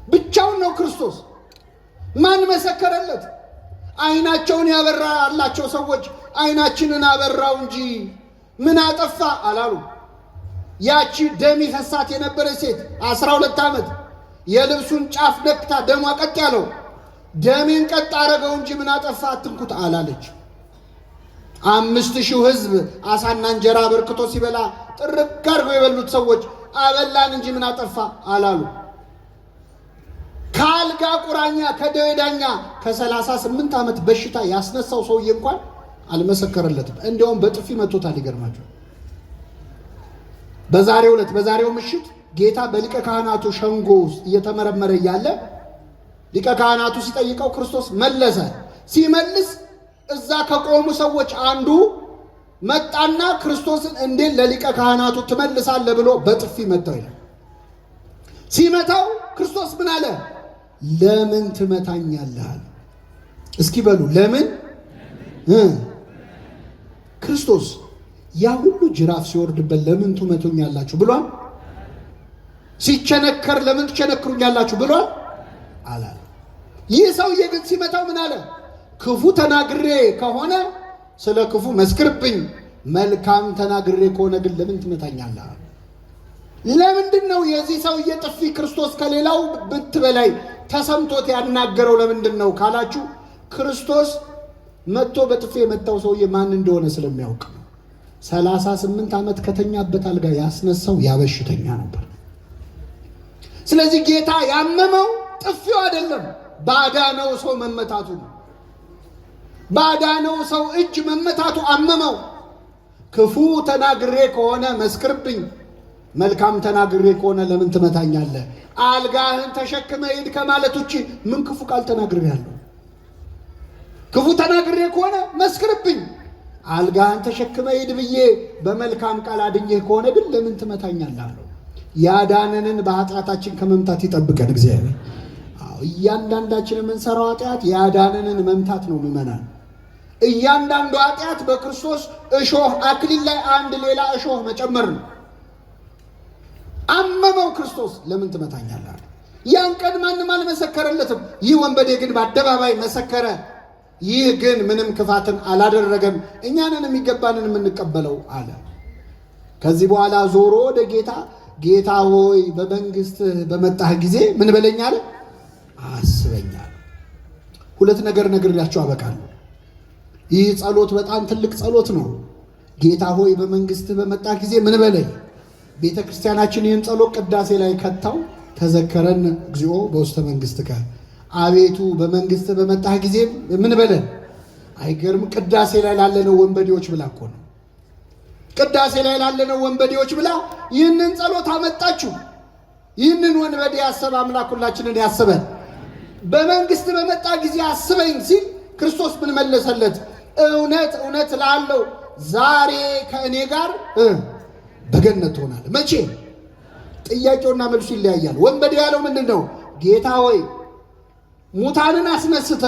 Speaker 1: ብቻውን ነው ክርስቶስ። ማን መሰከረለት? ዓይናቸውን ያበራላቸው ሰዎች ዓይናችንን አበራው እንጂ ምን አጠፋ አላሉ። ያቺ ደም ይፈሳት የነበረች ሴት 12 ዓመት የልብሱን ጫፍ ነክታ ደሟ ቀጥ ያለው ደሜን ቀጥ አረገው እንጂ ምን አጠፋ አትንኩት አላለች። 5000 ሕዝብ አሳና እንጀራ አበርክቶ ሲበላ ጥርግ አድርገው የበሉት ሰዎች አበላን እንጂ ምን አጠፋ አላሉ። ከአልጋ ቁራኛ ከደዌ ዳኛ ከ38 ዓመት በሽታ ያስነሳው ሰውዬ እንኳን አልመሰከረለትም። እንዲያውም በጥፊ መቶታል። ይገርማቸዋል። በዛሬው ዕለት በዛሬው ምሽት ጌታ በሊቀ ካህናቱ ሸንጎ ውስጥ እየተመረመረ እያለ ሊቀ ካህናቱ ሲጠይቀው ክርስቶስ መለሰ። ሲመልስ እዛ ከቆሙ ሰዎች አንዱ መጣና ክርስቶስን እንዴት ለሊቀ ካህናቱ ትመልሳለህ ብሎ በጥፊ መታው ይላል። ሲመታው ክርስቶስ ምን አለ? ለምን ትመታኛለህ አለ። እስኪ በሉ ለምን ክርስቶስ ያ ሁሉ ጅራፍ ሲወርድበት ለምን ትመቱኛላችሁ ብሏል? ሲቸነከር ለምን ትቸነክሩኛላችሁ ብሏል አላለ። ይህ ሰውዬ ግን ሲመታው ምን አለ? ክፉ ተናግሬ ከሆነ ስለ ክፉ መስክርብኝ፣ መልካም ተናግሬ ከሆነ ግን ለምን ትመታኛለህ? ለምንድን ነው የዚህ ሰውዬ ጥፊ ክርስቶስ ከሌላው ብት በላይ ተሰምቶት ያናገረው ለምንድን ነው ካላችሁ፣ ክርስቶስ መጥቶ በጥፊ የመታው ሰውዬ ማን እንደሆነ ስለሚያውቅ ነው። 38 ዓመት ከተኛበት አልጋ ያስነሳው ያ በሽተኛ ነበር። ስለዚህ ጌታ ያመመው ጥፊው አይደለም፣ ባዳነው ሰው መመታቱ ነው። ባዳነው ሰው እጅ መመታቱ አመመው። ክፉ ተናግሬ ከሆነ መስክርብኝ፣ መልካም ተናግሬ ከሆነ ለምን ትመታኛለህ? አልጋህን ተሸክመ ሂድ ከማለት ውጭ ምን ክፉ ቃል ተናግሬያለሁ? ክፉ ተናግሬ ከሆነ መስክርብኝ። አልጋህን ተሸክመ ሂድ ብዬ በመልካም ቃል አድኜህ ከሆነ ግን ለምን ትመታኛለህ አለው። ያዳነንን በኃጢአታችን ከመምታት ይጠብቀን እግዚአብሔር። አዎ፣ እያንዳንዳችን የምንሰራው ኃጢአት ያዳነንን መምታት ነው። ምእመናን፣ እያንዳንዱ ኃጢአት በክርስቶስ እሾህ አክሊል ላይ አንድ ሌላ እሾህ መጨመር ነው። አመመው ክርስቶስ። ለምን ትመታኛለህ አለ። ያን ቀን ማንም አልመሰከረለትም። ይህ ወንበዴ ግን በአደባባይ መሰከረ። ይህ ግን ምንም ክፋትን አላደረገም፣ እኛንን የሚገባንን የምንቀበለው አለ። ከዚህ በኋላ ዞሮ ወደ ጌታ፣ ጌታ ሆይ በመንግስትህ በመጣህ ጊዜ ምን በለኝ አለ፣ አስበኛል። ሁለት ነገር ነግሬያቸው አበቃለሁ። ይህ ጸሎት በጣም ትልቅ ጸሎት ነው። ጌታ ሆይ በመንግስትህ በመጣህ ጊዜ ምን በለኝ። ቤተ ክርስቲያናችን ይህን ጸሎት ቅዳሴ ላይ ከታው ተዘከረን እግዚኦ በውስተ መንግስትከ፣ አቤቱ በመንግስትህ በመጣህ ጊዜ ምን በለን። አይገርም? ቅዳሴ ላይ ላለነው ወንበዴዎች ብላ እኮ ነው። ቅዳሴ ላይ ላለነው ወንበዴዎች ብላ ይህንን ጸሎት አመጣችሁ። ይህንን ወንበዴ ያሰበ አምላክ ሁላችንን ያስበን። በመንግስት በመጣ ጊዜ አስበኝ ሲል ክርስቶስ ምን መለሰለት? እውነት እውነት እልሃለሁ ዛሬ ከእኔ ጋር በገነት ትሆናለህ። መቼ? ጥያቄውና መልሱ ይለያያል። ወንበዴ ያለው ምንድን ነው? ጌታ ሆይ ሙታንን አስነስተ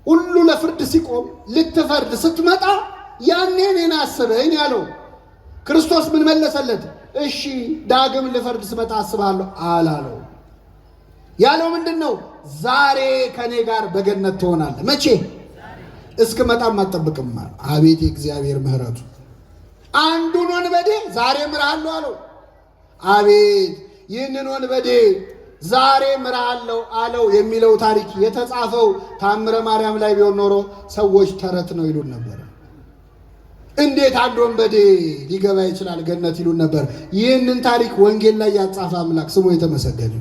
Speaker 1: ሁሉ ለፍርድ ሲቆም ልትፈርድ ስትመጣ ያኔ እኔን አስበኝ ያለው። ክርስቶስ ምን መለሰለት? እሺ ዳግም ልፈርድ ስመጣ አስብሃለሁ አላለው። ያለው ምንድን ነው? ዛሬ ከእኔ ጋር በገነት ትሆናለህ። መቼ? እስክመጣም አትጠብቅም። አቤት የእግዚአብሔር ምሕረቱ! አንዱን ወንበዴ ዛሬ እምርሃለሁ አለው። አቤት ይህንን ወንበዴ ዛሬ እምርሃለሁ አለው የሚለው ታሪክ የተጻፈው ታምረ ማርያም ላይ ቢሆን ኖሮ ሰዎች ተረት ነው ይሉን ነበር። እንዴት አንድ ወንበዴ ሊገባ ይችላል ገነት ይሉን ነበር። ይህንን ታሪክ ወንጌል ላይ ያጻፈ አምላክ ስሙ የተመሰገነ።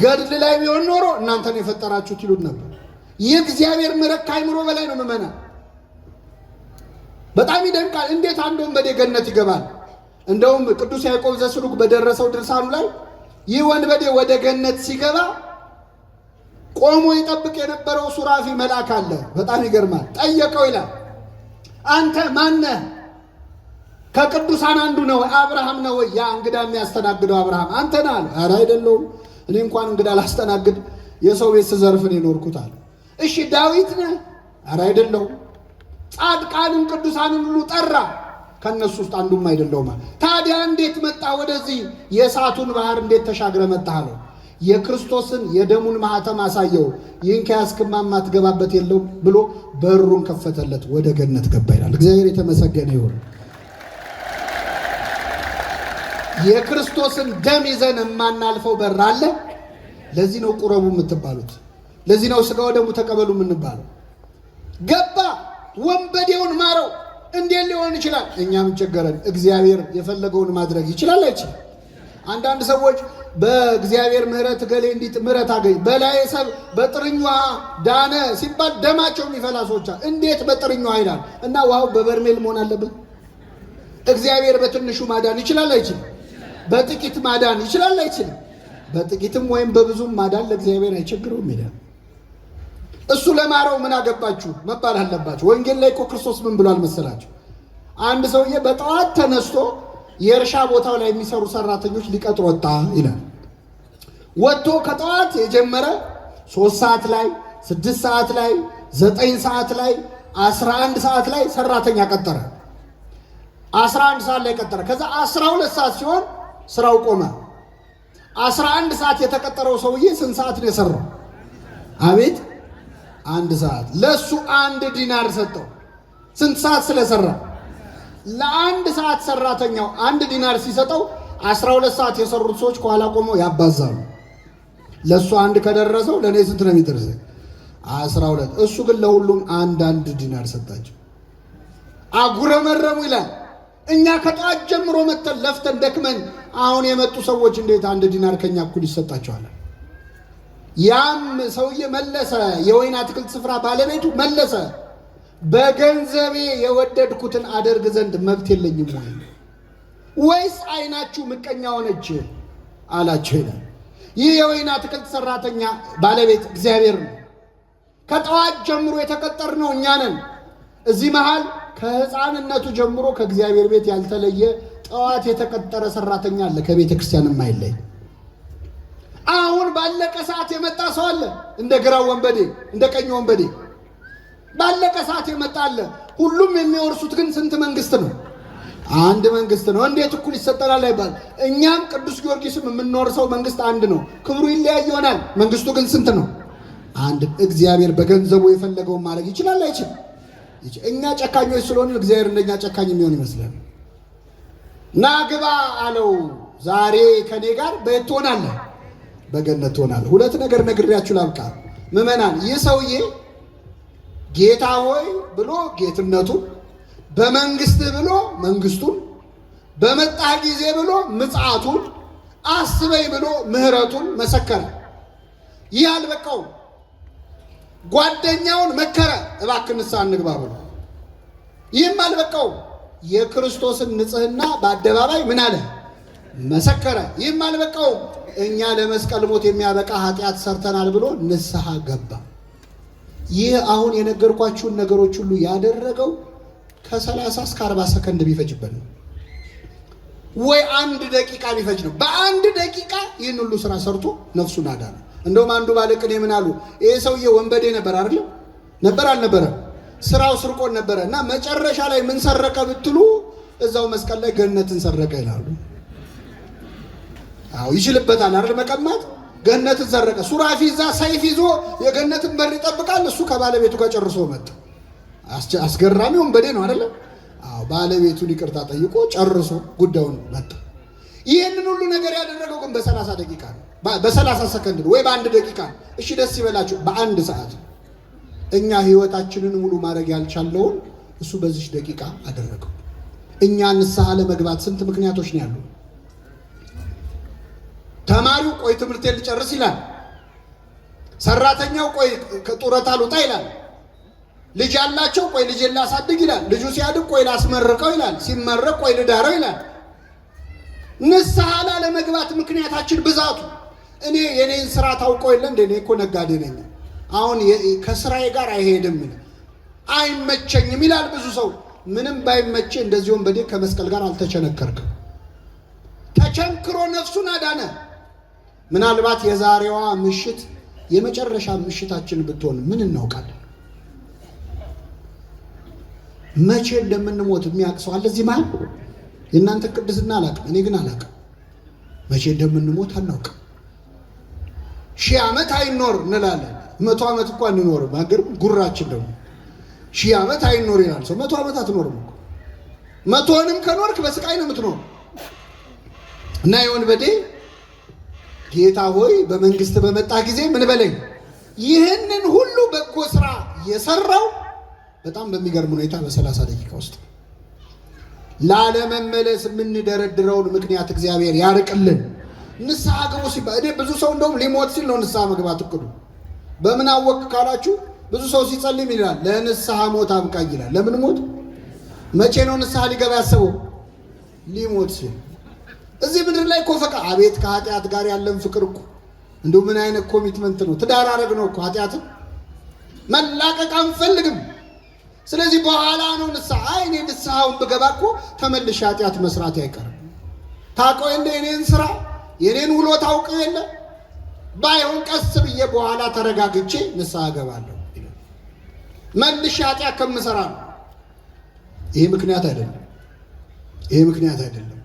Speaker 1: ገድል ላይ ቢሆን ኖሮ እናንተን የፈጠራችሁት ይሉን ነበር። የእግዚአብሔር ምሕረት ከአእምሮ በላይ ነው። ምእመናን፣ በጣም ይደንቃል። እንዴት አንድ ወንበዴ ገነት ይገባል? እንደውም ቅዱስ ያዕቆብ ዘስሩግ በደረሰው ድርሳኑ ላይ ይህ ወንበዴ ወደ ገነት ሲገባ ቆሞ ይጠብቅ የነበረው ሱራፊ መልአክ አለ። በጣም ይገርማል። ጠየቀው ይላል፣ አንተ ማነህ? ከቅዱሳን አንዱ ነው አብርሃም ነው ወይ? ያ እንግዳ የሚያስተናግደው አብርሃም አንተ ነህ አለ። ኧረ አይደለሁም፣ እኔ እንኳን እንግዳ ላስተናግድ የሰው ቤት ስዘርፍ ነው የኖርኩት አለ። እሺ ዳዊት ነህ? ኧረ አይደለሁም። ጻድቃንን ቅዱሳንን ሁሉ ጠራ፣ ከእነሱ ውስጥ አንዱም አይደለሁም አለ። ታዲያ እንዴት መጣ ወደዚህ? የእሳቱን ባህር እንዴት ተሻግረ መጣህ አለው። የክርስቶስን የደሙን ማኅተም አሳየው። ይህን ከያዝክማ የማትገባበት የለውም ብሎ በሩን ከፈተለት፣ ወደ ገነት ገባ ይላል። እግዚአብሔር የተመሰገነ ይሁን። የክርስቶስን ደም ይዘን የማናልፈው በር አለ? ለዚህ ነው ቁረቡ የምትባሉት። ለዚህ ነው ሥጋ ወደሙ ተቀበሉ የምንባለው። ገባ፣ ወንበዴውን ማረው። እንዴት ሊሆን ይችላል? እኛም ቸገረን። እግዚአብሔር የፈለገውን ማድረግ ይችላል አይችልም? አንዳንድ ሰዎች በእግዚአብሔር ምሕረት ገሌ እንዲት ምሕረት አገኝ በላይ ሰብ በጥርኟ ዳነ ሲባል ደማቸው የሚፈላ ሰዎች እንዴት በጥርኟ ይላል? እና ውሃው በበርሜል መሆን አለበት? እግዚአብሔር በትንሹ ማዳን ይችላል አይችልም? በጥቂት ማዳን ይችላል አይችልም? በጥቂትም ወይም በብዙም ማዳን ለእግዚአብሔር አይቸግረውም ይላል። እሱ ለማረው ምን አገባችሁ መባል አለባችሁ። ወንጌል ላይ እኮ ክርስቶስ ምን ብሏል መሰላችሁ? አንድ ሰውዬ በጠዋት ተነስቶ የእርሻ ቦታው ላይ የሚሰሩ ሰራተኞች ሊቀጥር ወጣ ይላል። ወጥቶ ከጠዋት የጀመረ 3 ሰዓት ላይ፣ 6 ሰዓት ላይ፣ 9 ሰዓት ላይ፣ 11 ሰዓት ላይ ሰራተኛ ቀጠረ። 11 ሰዓት ላይ ቀጠረ። ከዛ 12 ሰዓት ሲሆን ስራው ቆመ። 11 ሰዓት የተቀጠረው ሰውዬ ስንት ሰዓት ነው የሰራው? አቤት 1 ሰዓት። ለሱ 1 ዲናር ሰጠው። ስንት ሰዓት ስለሰራ? ለአንድ ሰዓት ሰራተኛው 1 ዲናር ሲሰጠው 12 ሰዓት የሰሩት ሰዎች ከኋላ ቆመው ያባዛሉ። ለሱ 1 ከደረሰው ለኔ ስንት ነው የሚደርሰው? 12። እሱ ግን ለሁሉም 1 ዲናር ሰጣቸው። አጉረመረሙ ይላል። እኛ ከጠዋት ጀምሮ መተን ለፍተን ደክመን አሁን የመጡ ሰዎች እንዴት 1 ዲናር ከኛ እኩል ይሰጣቸዋል? ያም ሰውዬ መለሰ፣ የወይን አትክልት ስፍራ ባለቤቱ መለሰ፣ በገንዘቤ የወደድኩትን አደርግ ዘንድ መብት የለኝም ወይ? ወይስ ዓይናችሁ ምቀኛ ሆነች አላቸው ይላል። ይህ የወይን አትክልት ሰራተኛ ባለቤት እግዚአብሔር ነው። ከጠዋት ጀምሮ የተቀጠርነው እኛ ነን። እዚህ መሃል ከሕፃንነቱ ጀምሮ ከእግዚአብሔር ቤት ያልተለየ ጠዋት የተቀጠረ ሰራተኛ አለ፣ ከቤተ ክርስቲያን የማይለይ። አሁን ባለቀ ሰዓት የመጣ ሰው አለ፣ እንደ ግራው ወንበዴ፣ እንደ ቀኝ ወንበዴ ባለቀ ሰዓት የመጣ አለ። ሁሉም የሚወርሱት ግን ስንት መንግስት ነው? አንድ መንግስት ነው። እንዴት እኩል ይሰጠናል አይባል። እኛም ቅዱስ ጊዮርጊስም የምንወርሰው መንግስት አንድ ነው። ክብሩ ይለያይ ይሆናል፣ መንግስቱ ግን ስንት ነው? አንድ። እግዚአብሔር በገንዘቡ የፈለገውን ማድረግ ይችላል አይችልም? እኛ ጨካኞች ስለሆንን እግዚአብሔር እንደኛ ጨካኝ የሚሆን ይመስላል። ና ግባ አለው። ዛሬ ከኔ ጋር በየት ትሆናለህ? በገነት ትሆናለህ። ሁለት ነገር ነግሬያችሁ ላብቃ ምዕመናን። ይህ ሰውዬ ጌታ ሆይ ብሎ ጌትነቱን፣ በመንግስትህ ብሎ መንግስቱን፣ በመጣህ ጊዜ ብሎ ምጽአቱን፣ አስበኝ ብሎ ምሕረቱን መሰከረ። ይህ አልበቃውም። ጓደኛውን መከረ፣ እባክህ ንስሐ እንግባ ብሎ። ይህም አልበቃውም። የክርስቶስን ንጽሕና በአደባባይ ምን አለ? መሰከረ። ይህም አልበቃውም። እኛ ለመስቀል ሞት የሚያበቃ ኃጢአት ሰርተናል ብሎ ንስሐ ገባ። ይህ አሁን የነገርኳችሁን ነገሮች ሁሉ ያደረገው ከ30 እስከ 40 ሰከንድ ቢፈጅበት ነው፣ ወይ አንድ ደቂቃ ቢፈጅ ነው። በአንድ ደቂቃ ይህን ሁሉ ስራ ሰርቶ ነፍሱን አዳነ። እንደውም አንዱ ባለቅኔ ምን አሉ? ይሄ ሰውዬ ወንበዴ ነበር አይደለም? ነበር አልነበረም? ስራው ስርቆን ነበረ እና መጨረሻ ላይ ምን ሰረቀ ብትሉ እዛው መስቀል ላይ ገነትን ሰረቀ ይላሉ። አዎ ይችልበታል አይደል? መቀማት። ገነትን ሰረቀ። ሱራፊ እዛ ሰይፍ ይዞ የገነትን በር ይጠብቃል። እሱ ከባለቤቱ ጋር ጨርሶ መጣ። አስገራሚ ወንበዴ ነው አይደለም? አዎ ባለቤቱን ይቅርታ ጠይቆ ጨርሶ ጉዳዩን መጣ። ይህንን ሁሉ ነገር ያደረገው ግን በ30 ደቂቃ ነው፣ በ30 ሰከንድ ነው ወይ በአንድ ደቂቃ ነው። እሺ ደስ ይበላችሁ፣ በአንድ ሰዓት። እኛ ህይወታችንን ሙሉ ማድረግ ያልቻለውን እሱ በዚች ደቂቃ አደረገው። እኛ ንስሐ ለመግባት ስንት ምክንያቶች ነው ያሉ? ተማሪው ቆይ ትምህርቴን ልጨርስ ይላል። ሰራተኛው ቆይ ከጡረታ ልውጣ ይላል። ልጅ ያላቸው ቆይ ልጄን ላሳድግ ይላል። ልጁ ሲያድግ ቆይ ላስመርቀው ይላል። ሲመረቅ ቆይ ልዳረው ይላል። ንስሐ ላለመግባት ምክንያታችን ብዛቱ። እኔ የኔን ስራ ታውቀው የለ እንደ እኔ እኮ ነጋዴ ነኝ፣ አሁን ከስራዬ ጋር አይሄድም፣ አይመቸኝም ይላል ብዙ ሰው። ምንም ባይመቼ እንደዚህ ወንበዴ ከመስቀል ጋር አልተቸነከርክም። ተቸንክሮ ነፍሱን አዳነ። ምናልባት የዛሬዋ ምሽት የመጨረሻ ምሽታችን ብትሆን ምን እናውቃለን? መቼ እንደምንሞት የሚያውቅ ሰው አለ እዚህ መሃል? የእናንተ ቅድስና አላውቅም፣ እኔ ግን አላውቅም። መቼ እንደምንሞት አናውቅም። 1000 ዓመት አይኖር እንላለን። 100 ዓመት እኮ አንኖርም። አገርም ጉራችን ደግሞ 1000 ዓመት አይኖር ይላል ሰው። 100 ዓመት አትኖርም እኮ። 100ንም ከኖርክ በስቃይ ነው የምትኖር። እና የወንበዴ ጌታ ሆይ በመንግስት በመጣ ጊዜ ምን በለኝ። ይህንን ሁሉ በጎ ስራ የሰራው በጣም በሚገርም ሁኔታ በ30 ደቂቃ ውስጥ። ላለመመለስ የምንደረድረውን ምክንያት እግዚአብሔር ያርቅልን። ንስሐ ግቡ ሲባል እኔ ብዙ ሰው እንደውም ሊሞት ሲል ነው ንስሐ መግባት እቅዱ። በምን አወቅ ካላችሁ ብዙ ሰው ሲጸልም ይላል ለንስሐ ሞት አብቃኝ ይላል። ለምን ሞት? መቼ ነው ንስሐ ሊገባ ያሰበው? ሊሞት ሲል። እዚህ ምድር ላይ እኮ ፈቃ አቤት ከኃጢአት ጋር ያለን ፍቅር እኮ እንደው ምን አይነት commitment ነው? ትዳር አረግ ነው እኮ ኃጢአትን መላቀቅ አንፈልግም። ስለዚህ በኋላ ነው ንስሐ። አይ እኔ ንስሐውን ብገባ እኮ ተመልሼ ኃጢአት መስራት አይቀርም። ታውቀው የለ የኔን ስራ የኔን ውሎ ታውቀው የለ ባይሆን ቀስ ብዬ በኋላ ተረጋግቼ ንስሐ እገባለሁ። መልሼ ኃጢአት ከምሰራ ነው። ይሄ ምክንያት አይደለም። ይሄ ምክንያት አይደለም።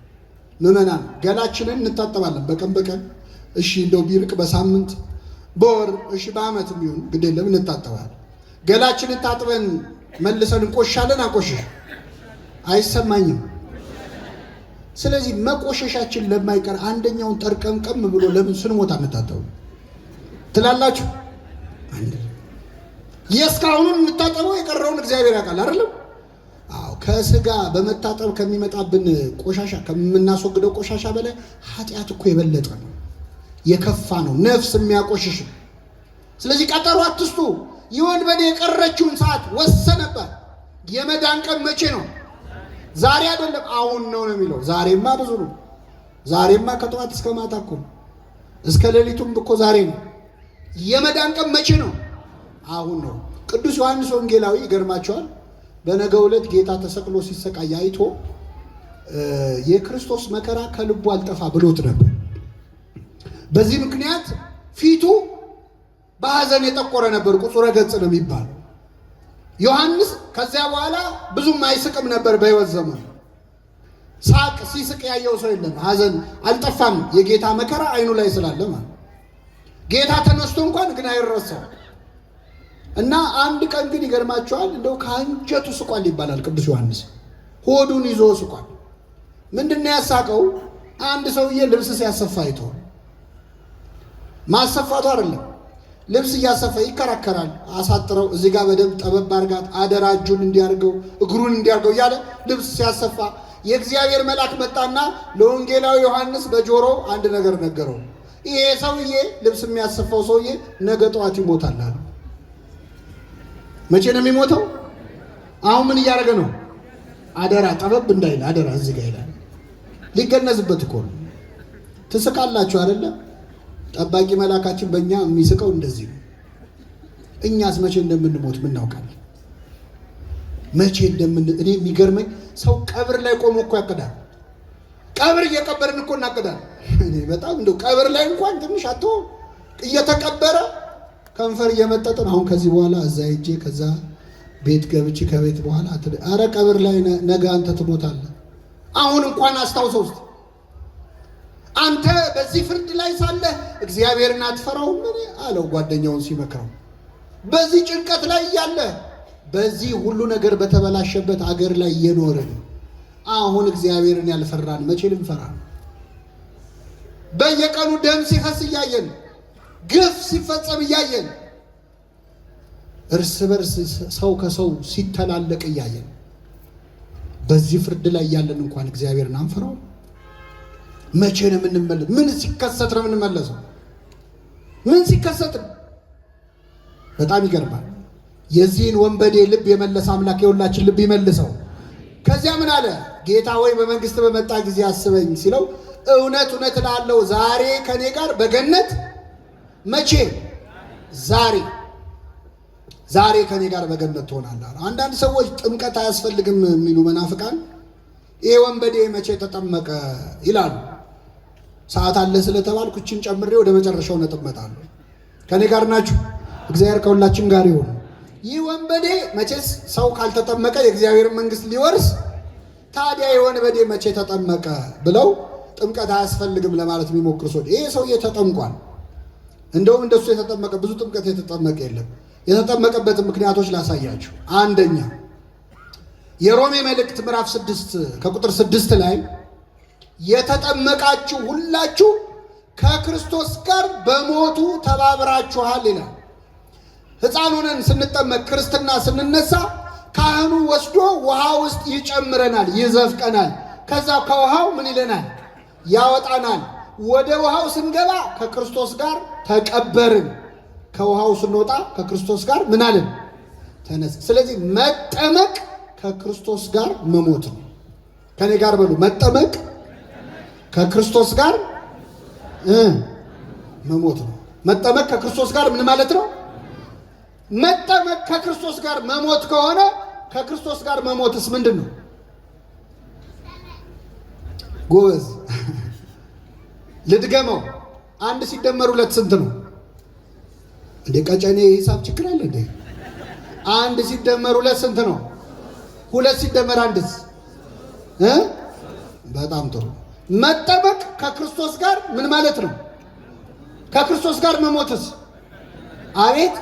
Speaker 1: ምዕመናን ገላችንን እንታጠባለን በቀን በቀን እሺ፣ እንደው ቢርቅ በሳምንት በወር እሺ፣ በዓመት የሚሆን ግድ የለም እንታጠባለን። ገላችንን ታጥበን መልሰን እንቆሻለን። አቆሸሽ አይሰማኝም። ስለዚህ መቆሸሻችን ለማይቀር አንደኛውን ጠርቀምቀም ብሎ ለምን ስንሞት አንታጠብም ትላላችሁ? አንድ የእስካሁኑን እንታጠበው የቀረውን እግዚአብሔር ያውቃል አይደለም? አዎ፣ ከስጋ በመታጠብ ከሚመጣብን ቆሻሻ ከምናስወግደው ቆሻሻ በላይ ኃጢአት እኮ የበለጠ ነው፣ የከፋ ነው፣ ነፍስ የሚያቆሽሽ ነው። ስለዚህ ቀጠሮ አትስጡ። ይህ ወንበዴ የቀረችውን ሰዓት ወሰነባት። የመዳን ቀን መቼ ነው? ዛሬ አይደለም አሁን ነው ነው የሚለው። ዛሬማ ብዙ ነው። ዛሬማ ከጠዋት እስከ ማታ እኮ ነው፣ እስከ ሌሊቱም እኮ ዛሬ ነው። የመዳን ቀን መቼ ነው? አሁን ነው። ቅዱስ ዮሐንስ ወንጌላዊ ይገርማቸዋል። በነገው ዕለት ጌታ ተሰቅሎ ሲሰቃይ አይቶ የክርስቶስ መከራ ከልቡ አልጠፋ ብሎት ነበር። በዚህ ምክንያት ፊቱ በሐዘን የጠቆረ ነበር። ቁጹረ ገጽ ነው የሚባለው። ዮሐንስ ከዚያ በኋላ ብዙም አይስቅም ነበር በሕይወት ዘመኑ። ሳቅ ሲስቅ ያየው ሰው የለም። ሐዘን አልጠፋም፣ የጌታ መከራ አይኑ ላይ ስላለ ማለት። ጌታ ተነስቶ እንኳን ግን አይረሳው እና አንድ ቀን ግን ይገርማቸዋል፣ እንደው ከአንጀቱ ስቋል ይባላል። ቅዱስ ዮሐንስ ሆዱን ይዞ ስቋል። ምንድን ነው ያሳቀው? አንድ ሰውዬ ልብስ ሲያሰፋ አይቶ፣ ማሰፋቱ አይደለም፣ ልብስ እያሰፋ ይከራከራል። አሳጥረው፣ እዚህ ጋር በደንብ ጠበብ አድርጋት፣ አደራ እጁን እንዲያርገው እግሩን እንዲያርገው እያለ ልብስ ሲያሰፋ የእግዚአብሔር መልአክ መጣና ለወንጌላዊ ዮሐንስ በጆሮ አንድ ነገር ነገረው። ይሄ ሰውዬ፣ ልብስ የሚያሰፋው ሰውዬ ነገ ጠዋት ይሞታል አለ። መቼ ነው የሚሞተው? አሁን ምን እያደረገ ነው? አደራ ጠበብ እንዳይል፣ አደራ እዚህ ጋር ይላል። ሊገነዝበት እኮ ነው። ትስቃላችሁ አይደለ? ጠባቂ መልአካችን በእኛ የሚስቀው እንደዚህ ነው። እኛስ መቼ እንደምንሞት ምናውቃለን? መቼ እንደምን እኔ የሚገርመኝ ሰው ቀብር ላይ ቆሞ እኮ ያቅዳል። ቀብር እየቀበርን እኮ እናቅዳል። እኔ በጣም እንደው ቀብር ላይ እንኳን ትንሽ አቶ እየተቀበረ ከንፈር እየመጠጥን አሁን ከዚህ በኋላ እዛ ሄጄ ከዛ ቤት ገብቼ ከቤት በኋላ፣ አረ ቀብር ላይ ነገ አንተ ትሞታለህ። አሁን እንኳን አስታውሰው ውስጥ አንተ በዚህ ፍርድ ላይ ሳለህ እግዚአብሔርን አትፈራውም? ምን አለው ጓደኛውን ሲመክረው። በዚህ ጭንቀት ላይ እያለ፣ በዚህ ሁሉ ነገር በተበላሸበት አገር ላይ እየኖርን አሁን እግዚአብሔርን ያልፈራን መቼ ልንፈራ? በየቀኑ ደም ሲፈስ እያየን፣ ግፍ ሲፈጸም እያየን፣ እርስ በርስ ሰው ከሰው ሲተላለቅ እያየን፣ በዚህ ፍርድ ላይ ያለን እንኳን እግዚአብሔርን አንፈራው? መቼ ነው የምንመለስ? ምን ሲከሰት ነው የምንመለሰው? ምን ሲከሰት ነው? በጣም ይገርማል። የዚህን ወንበዴ ልብ የመለሰ አምላክ የሁላችን ልብ ይመልሰው። ከዚያ ምን አለ? ጌታ ወይ በመንግስት በመጣ ጊዜ አስበኝ ሲለው፣ እውነት እውነት እልሃለሁ ዛሬ ከኔ ጋር በገነት፣ መቼ? ዛሬ፣ ዛሬ ከኔ ጋር በገነት ትሆናለህ። አንዳንድ ሰዎች ጥምቀት አያስፈልግም የሚሉ መናፍቃን ይሄ ወንበዴ መቼ ተጠመቀ ይላሉ። ሰዓት አለ ስለተባልኩ እችን ጨምሬ ወደ መጨረሻው ነጥብ እመጣለሁ። ከኔ ጋር ናችሁ? እግዚአብሔር ከሁላችን ጋር ይሁን። ይህ ወንበዴ መቼስ ሰው ካልተጠመቀ የእግዚአብሔርን መንግስት ሊወርስ፣ ታዲያ የወንበዴ መቼ ተጠመቀ ብለው ጥምቀት አያስፈልግም ለማለት የሚሞክር ሰው፣ ይሄ ሰውዬ ተጠምቋል። እንደውም እንደሱ የተጠመቀ ብዙ ጥምቀት የተጠመቀ የለም። የተጠመቀበትን ምክንያቶች ላሳያችሁ። አንደኛ፣ የሮሜ መልእክት ምዕራፍ 6 ከቁጥር 6 ላይ የተጠመቃችሁ ሁላችሁ ከክርስቶስ ጋር በሞቱ ተባብራችኋል ይላል። ሕፃን ሆነን ስንጠመቅ፣ ክርስትና ስንነሳ ካህኑ ወስዶ ውሃ ውስጥ ይጨምረናል፣ ይዘፍቀናል። ከዛ ከውሃው ምን ይለናል? ያወጣናል። ወደ ውሃው ስንገባ ከክርስቶስ ጋር ተቀበርን። ከውሃው ስንወጣ ከክርስቶስ ጋር ምን አለን? ተነስ። ስለዚህ መጠመቅ ከክርስቶስ ጋር መሞት ነው። ከኔ ጋር በሉ፣ መጠመቅ ከክርስቶስ ጋር መሞት ነው። መጠመቅ ከክርስቶስ ጋር ምን ማለት ነው? መጠመቅ ከክርስቶስ ጋር መሞት ከሆነ ከክርስቶስ ጋር መሞትስ ምንድን ነው? ጎበዝ፣ ልድገመው። አንድ ሲደመር ሁለት ስንት ነው? እንዴ ቀጨኔ፣ የሂሳብ ችግር አለ እንዴ? አንድ ሲደመር ሁለት ስንት ነው? ሁለት ሲደመር አንድስ? እ በጣም ጥሩ። መጠመቅ ከክርስቶስ ጋር ምን ማለት ነው? ከክርስቶስ ጋር መሞትስ? አቤት፣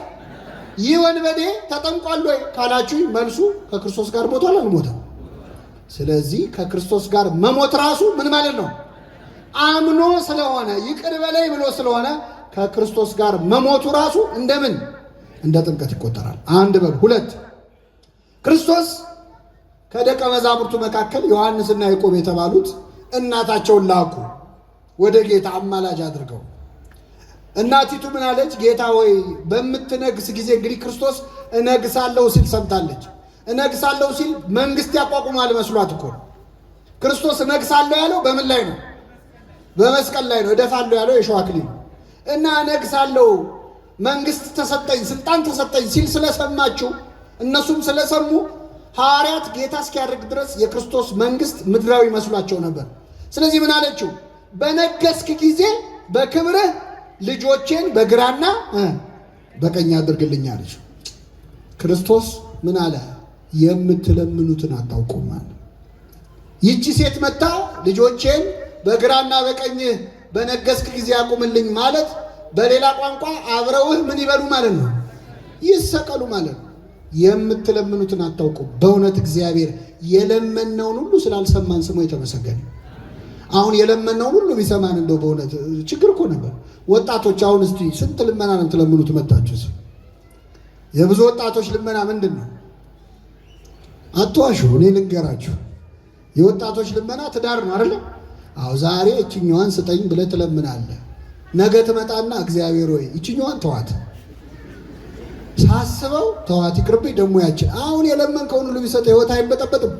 Speaker 1: ይህ ወንበዴ ተጠምቋል ወይ ካላችሁ መልሱ ከክርስቶስ ጋር ሞቷል አልሞተም? ስለዚህ ከክርስቶስ ጋር መሞት ራሱ ምን ማለት ነው? አምኖ ስለሆነ፣ ይቅር በለኝ ብሎ ስለሆነ ከክርስቶስ ጋር መሞቱ ራሱ እንደምን እንደ ጥምቀት ይቆጠራል። አንድ በል። ሁለት፣ ክርስቶስ ከደቀ መዛሙርቱ መካከል ዮሐንስና ያዕቆብ የተባሉት እናታቸውን ላኩ ወደ ጌታ አማላጅ አድርገው። እናቲቱ ምን አለች? ጌታ ወይ በምትነግስ ጊዜ፣ እንግዲህ ክርስቶስ እነግሳለሁ ሲል ሰምታለች። እነግሳለሁ ሲል መንግስት ያቋቁማል መስሏት እኮ ነው። ክርስቶስ እነግሳለሁ ያለው በምን ላይ ነው? በመስቀል ላይ ነው። እደፋለሁ ያለው የሸዋ አክሊል እና እነግሳለሁ፣ መንግስት ተሰጠኝ፣ ስልጣን ተሰጠኝ ሲል ስለሰማችሁ እነሱም ስለሰሙ ሐዋርያት ጌታ እስኪያደርግ ድረስ የክርስቶስ መንግስት ምድራዊ መስሏቸው ነበር። ስለዚህ ምን አለችው? በነገስክ ጊዜ በክብርህ ልጆቼን በግራና በቀኝ አድርግልኝ አለችው። ክርስቶስ ምን አለ? የምትለምኑትን አታውቁም አለ። ይቺ ሴት መታ ልጆቼን በግራና በቀኝህ በነገስክ ጊዜ አቁምልኝ ማለት በሌላ ቋንቋ አብረውህ ምን ይበሉ ማለት ነው? ይሰቀሉ ማለት ነው። የምትለምኑትን አታውቁም። በእውነት እግዚአብሔር የለመነውን ሁሉ ስላልሰማን ስሙ የተመሰገነ። አሁን የለመነውን ሁሉ ቢሰማን እንደው በእውነት ችግር እኮ ነበር። ወጣቶች አሁን እስቲ ስንት ልመና ነው የምትለምኑት መጣችሁ? የብዙ ወጣቶች ልመና ምንድን ነው? አትዋሹ፣ እኔ ልንገራችሁ። የወጣቶች ልመና ትዳር ነው አይደለም? አዎ፣ ዛሬ እችኛዋን ስጠኝ ብለህ ትለምናለህ። ነገ ትመጣና እግዚአብሔር ሆይ እችኛዋን ተዋት፣ ሳስበው ተዋት፣ ይቅርብኝ፣ ደግሞ ያችን አሁን የለመንከውን ሁሉ ቢሰጥ ህይወት አይበጠበጥም።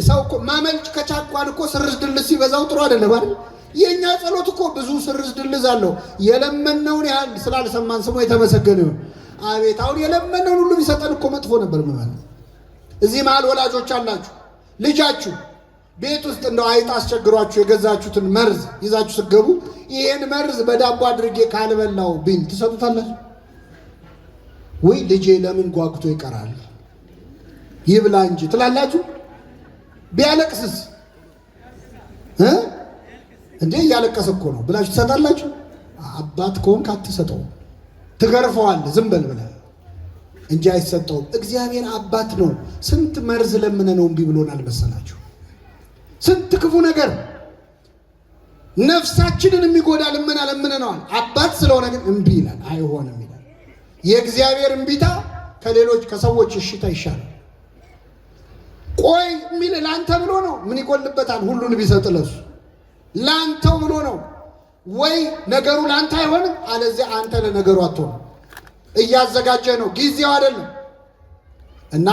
Speaker 1: ሰው እኮ ማመልጭ ከቻኳን እኮ ስርዝ ድልዝ ሲበዛው ጥሩ አይደለም አይደል? የእኛ ጸሎት እኮ ብዙ ስርዝ ድልዝ አለው። የለመነውን ያህል ስላልሰማን ስሙ የተመሰገነ ይሁን። አቤት አሁን የለመነውን ሁሉ ቢሰጠን እኮ መጥፎ ነበር። ምን እዚህ መሃል ወላጆች አላችሁ፣ ልጃችሁ ቤት ውስጥ እንደው አይጥ አስቸግሯችሁ የገዛችሁትን መርዝ ይዛችሁ ስትገቡ ይሄን መርዝ በዳቦ አድርጌ ካልበላው ቢል ትሰጡታላችሁ ወይ? ልጄ ለምን ጓጉቶ ይቀራል ይብላ እንጂ ትላላችሁ? ቢያለቅስስ እንዴ እያለቀሰ እኮ ነው ብላችሁ ትሰጣላችሁ? አባት ከሆንክ አትሰጠውም፣ ትገርፈዋለህ ዝም በል ብለህ እንጂ አይሰጠውም። እግዚአብሔር አባት ነው። ስንት መርዝ ለምነ ነው እምቢ ብሎናል መሰላችሁ? ስንት ክፉ ነገር ነፍሳችንን የሚጎዳ ልመና ለምነነዋል። አባት ስለሆነ ግን እምቢ ይላል፣ አይሆንም ይላል። የእግዚአብሔር እምቢታ ከሌሎች ከሰዎች እሽታ ይሻላል። ቆይ የሚል ለአንተ ብሎ ነው። ምን ይጎልበታል? ሁሉን ቢሰጥ ለሱ ለአንተው ብሎ ነው። ወይ ነገሩ ለአንተ አይሆንም፣ አለዚያ አንተ ለነገሩ አትሆንም። እያዘጋጀ ነው፣ ጊዜው አይደለም። እና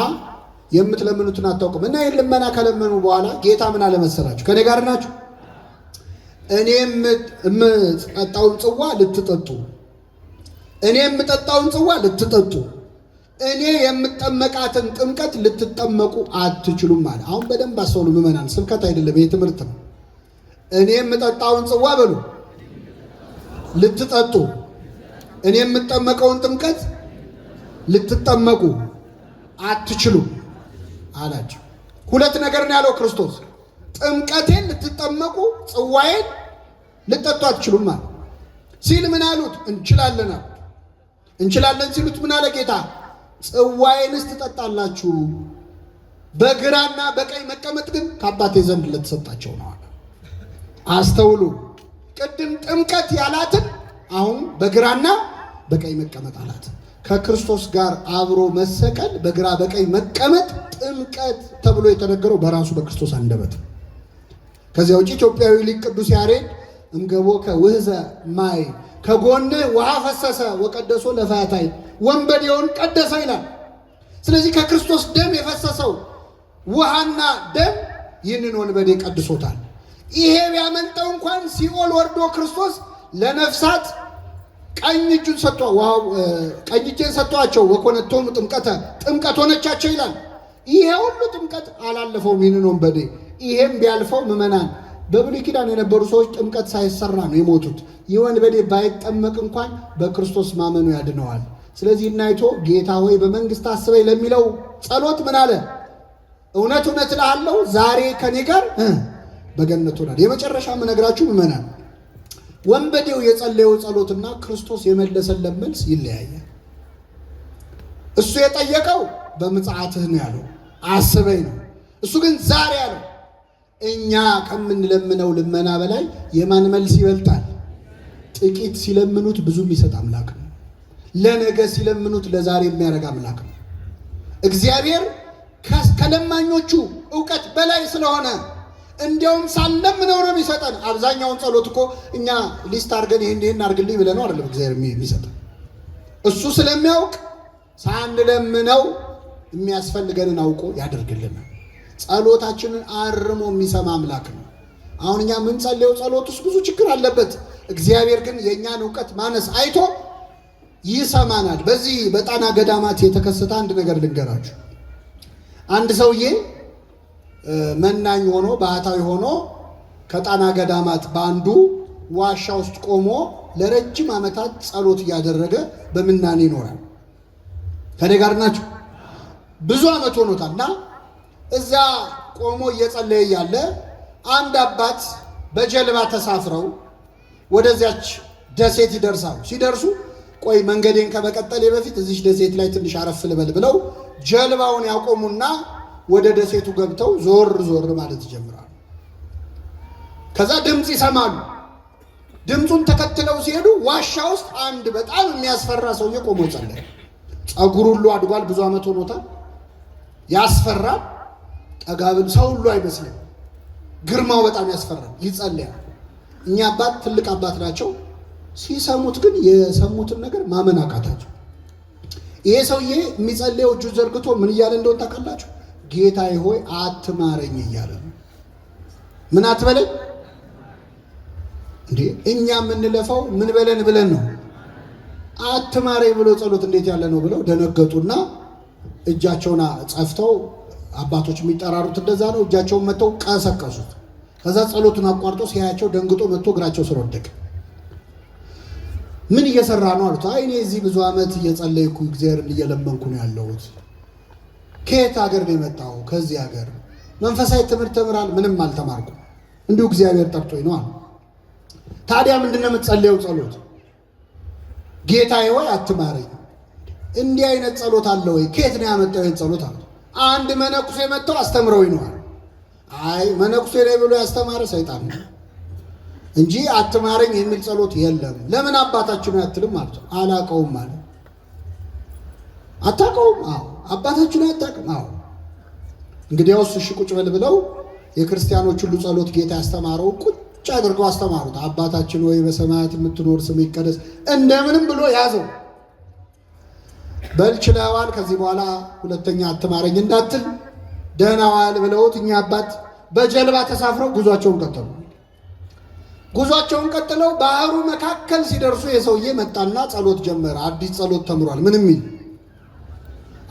Speaker 1: የምትለምኑትን አታውቁም። እና ይህን ልመና ከለመኑ በኋላ ጌታ ምን አለ መሰላችሁ? ከእኔ ጋር ናችሁ? እኔ የምጠጣውን ጽዋ ልትጠጡ፣ እኔ የምጠጣውን ጽዋ ልትጠጡ፣ እኔ የምጠመቃትን ጥምቀት ልትጠመቁ አትችሉም አለ። አሁን በደንብ አስተውሉ ምዕመናን፣ ስብከት አይደለም ይሄ ትምህርት ነው። እኔ የምጠጣውን ጽዋ በሉ ልትጠጡ፣ እኔ የምጠመቀውን ጥምቀት ልትጠመቁ አትችሉም አላቸው። ሁለት ነገር ነው ያለው ክርስቶስ። ጥምቀቴን ልትጠመቁ ጽዋዬን ልትጠጡ አትችሉም አለ። ሲል ምን አሉት? እንችላለን አሉት። እንችላለን ሲሉት ምን አለ ጌታ? ጽዋዬንስ ትጠጣላችሁ፣ በግራና በቀኝ መቀመጥ ግን ከአባቴ ዘንድ ለተሰጣቸው ነው አለ። አስተውሉ። ቅድም ጥምቀት ያላትን አሁን በግራና በቀኝ መቀመጥ አላት። ከክርስቶስ ጋር አብሮ መሰቀል፣ በግራ በቀኝ መቀመጥ ጥምቀት ተብሎ የተነገረው በራሱ በክርስቶስ አንደበት። ከዚያ ውጭ ኢትዮጵያዊ ሊቅ ቅዱስ ያሬድ እምገቦከ ውህዘ ማይ፣ ከጎንህ ውሃ ፈሰሰ፣ ወቀደሶ ለፈያታይ፣ ወንበዴውን ቀደሰ ይላል። ስለዚህ ከክርስቶስ ደም የፈሰሰው ውሃና ደም ይህንን ወንበዴ ቀድሶታል። ይሄ ቢያመልጠው እንኳን ሲኦል ወርዶ ክርስቶስ ለነፍሳት ቀኝ እጁን ሰጥቷ ቀኝ እጄን ሰጥቷቸው ወኮነቶሙ ጥምቀተ፣ ጥምቀት ሆነቻቸው ይላል። ይሄ ሁሉ ጥምቀት አላለፈውም ይህንን ወንበዴ። ይሄም ቢያልፈው ምዕመናን በብሉይ ኪዳን የነበሩ ሰዎች ጥምቀት ሳይሰራ ነው የሞቱት። ይህ ወንበዴ ባይጠመቅ እንኳን በክርስቶስ ማመኑ ያድነዋል። ስለዚህ እናይቶ ጌታ ሆይ በመንግስት አስበኝ ለሚለው ጸሎት ምን አለ? እውነት እውነት እልሃለሁ ዛሬ ከኔ ጋር በገነት ትሆናለህ። የመጨረሻ የምነግራችሁ ምዕመናን ወንበዴው የጸለየው ጸሎትና ክርስቶስ የመለሰለት መልስ ይለያያል። እሱ የጠየቀው በምጽአትህ ነው ያለው፣ አስበኝ ነው። እሱ ግን ዛሬ ያለው። እኛ ከምንለምነው ልመና በላይ የማን መልስ ይበልጣል? ጥቂት ሲለምኑት ብዙ የሚሰጥ አምላክ ነው። ለነገ ሲለምኑት ለዛሬ የሚያደርግ አምላክ ነው። እግዚአብሔር ከለማኞቹ እውቀት በላይ ስለሆነ እንዲያውም ሳንለምነው ነው የሚሰጠን። አብዛኛውን ጸሎት እኮ እኛ list አድርገን ይህን ይህን አድርግልኝ ብለነው አይደለም እግዚአብሔር የሚሰጠን። እሱ ስለሚያውቅ ሳንለምነው የሚያስፈልገንን አውቆ ያደርግልናል። ጸሎታችንን አርሞ የሚሰማ አምላክ ነው። አሁን እኛ የምንጸልየው ጸሎት ውስጥ ብዙ ችግር አለበት። እግዚአብሔር ግን የእኛን እውቀት ማነስ አይቶ ይሰማናል። በዚህ በጣና ገዳማት የተከሰተ አንድ ነገር ልንገራችሁ። አንድ ሰውዬ መናኝ ሆኖ ባህታዊ ሆኖ ከጣና ገዳማት በአንዱ ዋሻ ውስጥ ቆሞ ለረጅም ዓመታት ጸሎት እያደረገ በምናኔ ይኖራል። ከኔ ጋር ናቸው። ብዙ ዓመት ሆኖታል እና እዛ ቆሞ እየጸለየ ያለ አንድ አባት በጀልባ ተሳፍረው ወደዚያች ደሴት ይደርሳሉ። ሲደርሱ ቆይ መንገዴን ከመቀጠሌ በፊት እዚች ደሴት ላይ ትንሽ አረፍ ልበል ብለው ጀልባውን ያቆሙና ወደ ደሴቱ ገብተው ዞር ዞር ማለት ይጀምራሉ። ከዛ ድምፅ ይሰማሉ። ድምፁን ተከትለው ሲሄዱ ዋሻ ውስጥ አንድ በጣም የሚያስፈራ ሰውዬ ቆሞ ጸለየ። ጸጉሩ ሁሉ አድጓል፣ ብዙ ዓመት ሆኖታል። ያስፈራል። ጠጋብል ሰው ሁሉ አይመስልም። ግርማው በጣም ያስፈራል። ይጸልያል። እኛ አባት ትልቅ አባት ናቸው። ሲሰሙት ግን የሰሙትን ነገር ማመን አቃታቸው። ይሄ ሰውዬ የሚጸልየው እጁ ዘርግቶ ምን እያለ እንደሆነ ታውቃላችሁ? ጌታዬ ሆይ አትማረኝ እያለ ነው። ምን አትበለኝ እንዴ? እኛ የምንለፋው ምን በለን ብለን ነው። አትማረኝ ብሎ ጸሎት እንዴት ያለ ነው ብለው ደነገጡና እጃቸውን ጸፍተው፣ አባቶች የሚጠራሩት እንደዛ ነው። እጃቸውን መጥተው ቀሰቀሱት። ከዛ ጸሎቱን አቋርጦ ሲያያቸው ደንግጦ መጥቶ እግራቸው ስር ወደቀ። ምን እየሰራ ነው አሉት። አይ እኔ እዚህ ብዙ ዓመት እየጸለይኩ እግዚአብሔርን እየለመንኩ ነው ያለሁት። ከየት ሀገር ነው የመጣው? ከዚህ ሀገር። መንፈሳዊ ትምህርት ተምራል? ምንም አልተማርኩም፣ እንዲሁ እግዚአብሔር ጠርቶኝ ነው አለ። ታዲያ ምንድን ነው የምትጸልየው ጸሎት? ጌታዬ ሆይ አትማረኝ። እንዲህ አይነት ጸሎት አለ ወይ? ከየት ነው ያመጣው ይህን ጸሎት አሉት። አንድ መነኩሴ መጥተው አስተምረውኝ ነው አለ። አይ መነኩሴ ላይ ብሎ ያስተማረ ሰይጣን ነው እንጂ አትማረኝ የሚል ጸሎት የለም። ለምን አባታችን አትልም አሉት። አላቀውም አለ። አታውቀውም? አዎ። አባታችን አታውቅም? አዎ። እንግዲያውስ እሺ ቁጭ በል ብለው የክርስቲያኖች ሁሉ ጸሎት ጌታ ያስተማረው ቁጭ አድርገው አስተማሩት። አባታችን ወይ በሰማያት የምትኖር ስምህ ይቀደስ፣ እንደምንም ብሎ ያዘው። በል ችለዋል፣ ከዚህ በኋላ ሁለተኛ አትማረኝ እንዳትል ደህና ዋል ብለውት እኛ አባት በጀልባ ተሳፍረው ጉዟቸውን ቀጠሉ። ጉዟቸውን ቀጥለው ባህሩ መካከል ሲደርሱ የሰውዬ መጣና ጸሎት ጀመረ። አዲስ ጸሎት ተምሯል። ምን የሚል?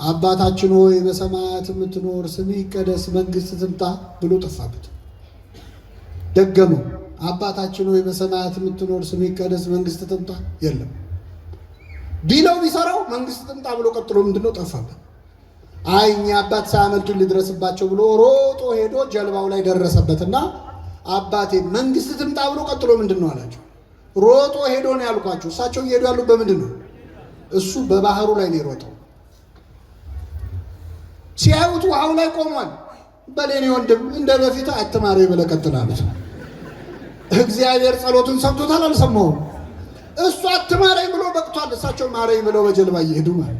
Speaker 1: አባታችን ሆይ በሰማያት የምትኖር ስምህ ይቀደስ፣ መንግሥት ትምጣ ብሎ ጠፋበት። ደገመው። አባታችን ሆይ በሰማያት የምትኖር ስምህ ይቀደስ፣ መንግሥት ትምጣ። የለም ቢለው ቢሰራው መንግሥት ትምጣ ብሎ ቀጥሎ ምንድነው ጠፋበት። አይ እኛ አባት ሳያመልጡ ሊድረስባቸው ብሎ ሮጦ ሄዶ ጀልባው ላይ ደረሰበትና አባቴ መንግስት ትምጣ ብሎ ቀጥሎ ምንድን ነው አላቸው። ሮጦ ሄዶ ነው ያልኳቸው። እሳቸው እየሄዱ ያሉ በምንድን ነው? እሱ በባህሩ ላይ ነው የሮጠው። ሲያዩት ውሃው ላይ ቆሟል። በሌኔ ወንድም እንደ በፊት አትማሪ ብለህ ቀጥል አሉት። እግዚአብሔር ጸሎቱን ሰምቶታል አልሰማውም? እሱ አትማረኝ ብሎ በቅቷል። እሳቸው ማረኝ ብለው በጀልባ እየሄዱ ማለት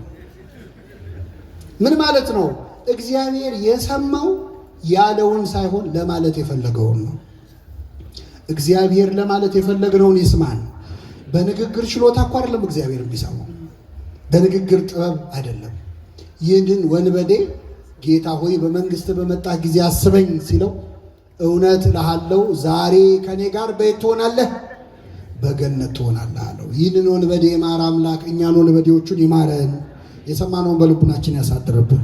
Speaker 1: ምን ማለት ነው? እግዚአብሔር የሰማው ያለውን ሳይሆን ለማለት የፈለገውን ነው። እግዚአብሔር ለማለት የፈለግነውን ይስማን። በንግግር ችሎታ እኮ አይደለም እግዚአብሔር የሚሰማው፣ በንግግር ጥበብ አይደለም። ይህንን ወንበዴ ጌታ ሆይ በመንግስት በመጣህ ጊዜ አስበኝ ሲለው እውነት እልሃለሁ ዛሬ ከኔ ጋር በየት ትሆናለህ? በገነት ትሆናለህ አለው። ይህንን ወንበዴ የማረ አምላክ እኛን ወንበዴዎቹን ይማረን፣ የሰማነውን በልቡናችን ያሳድርብን።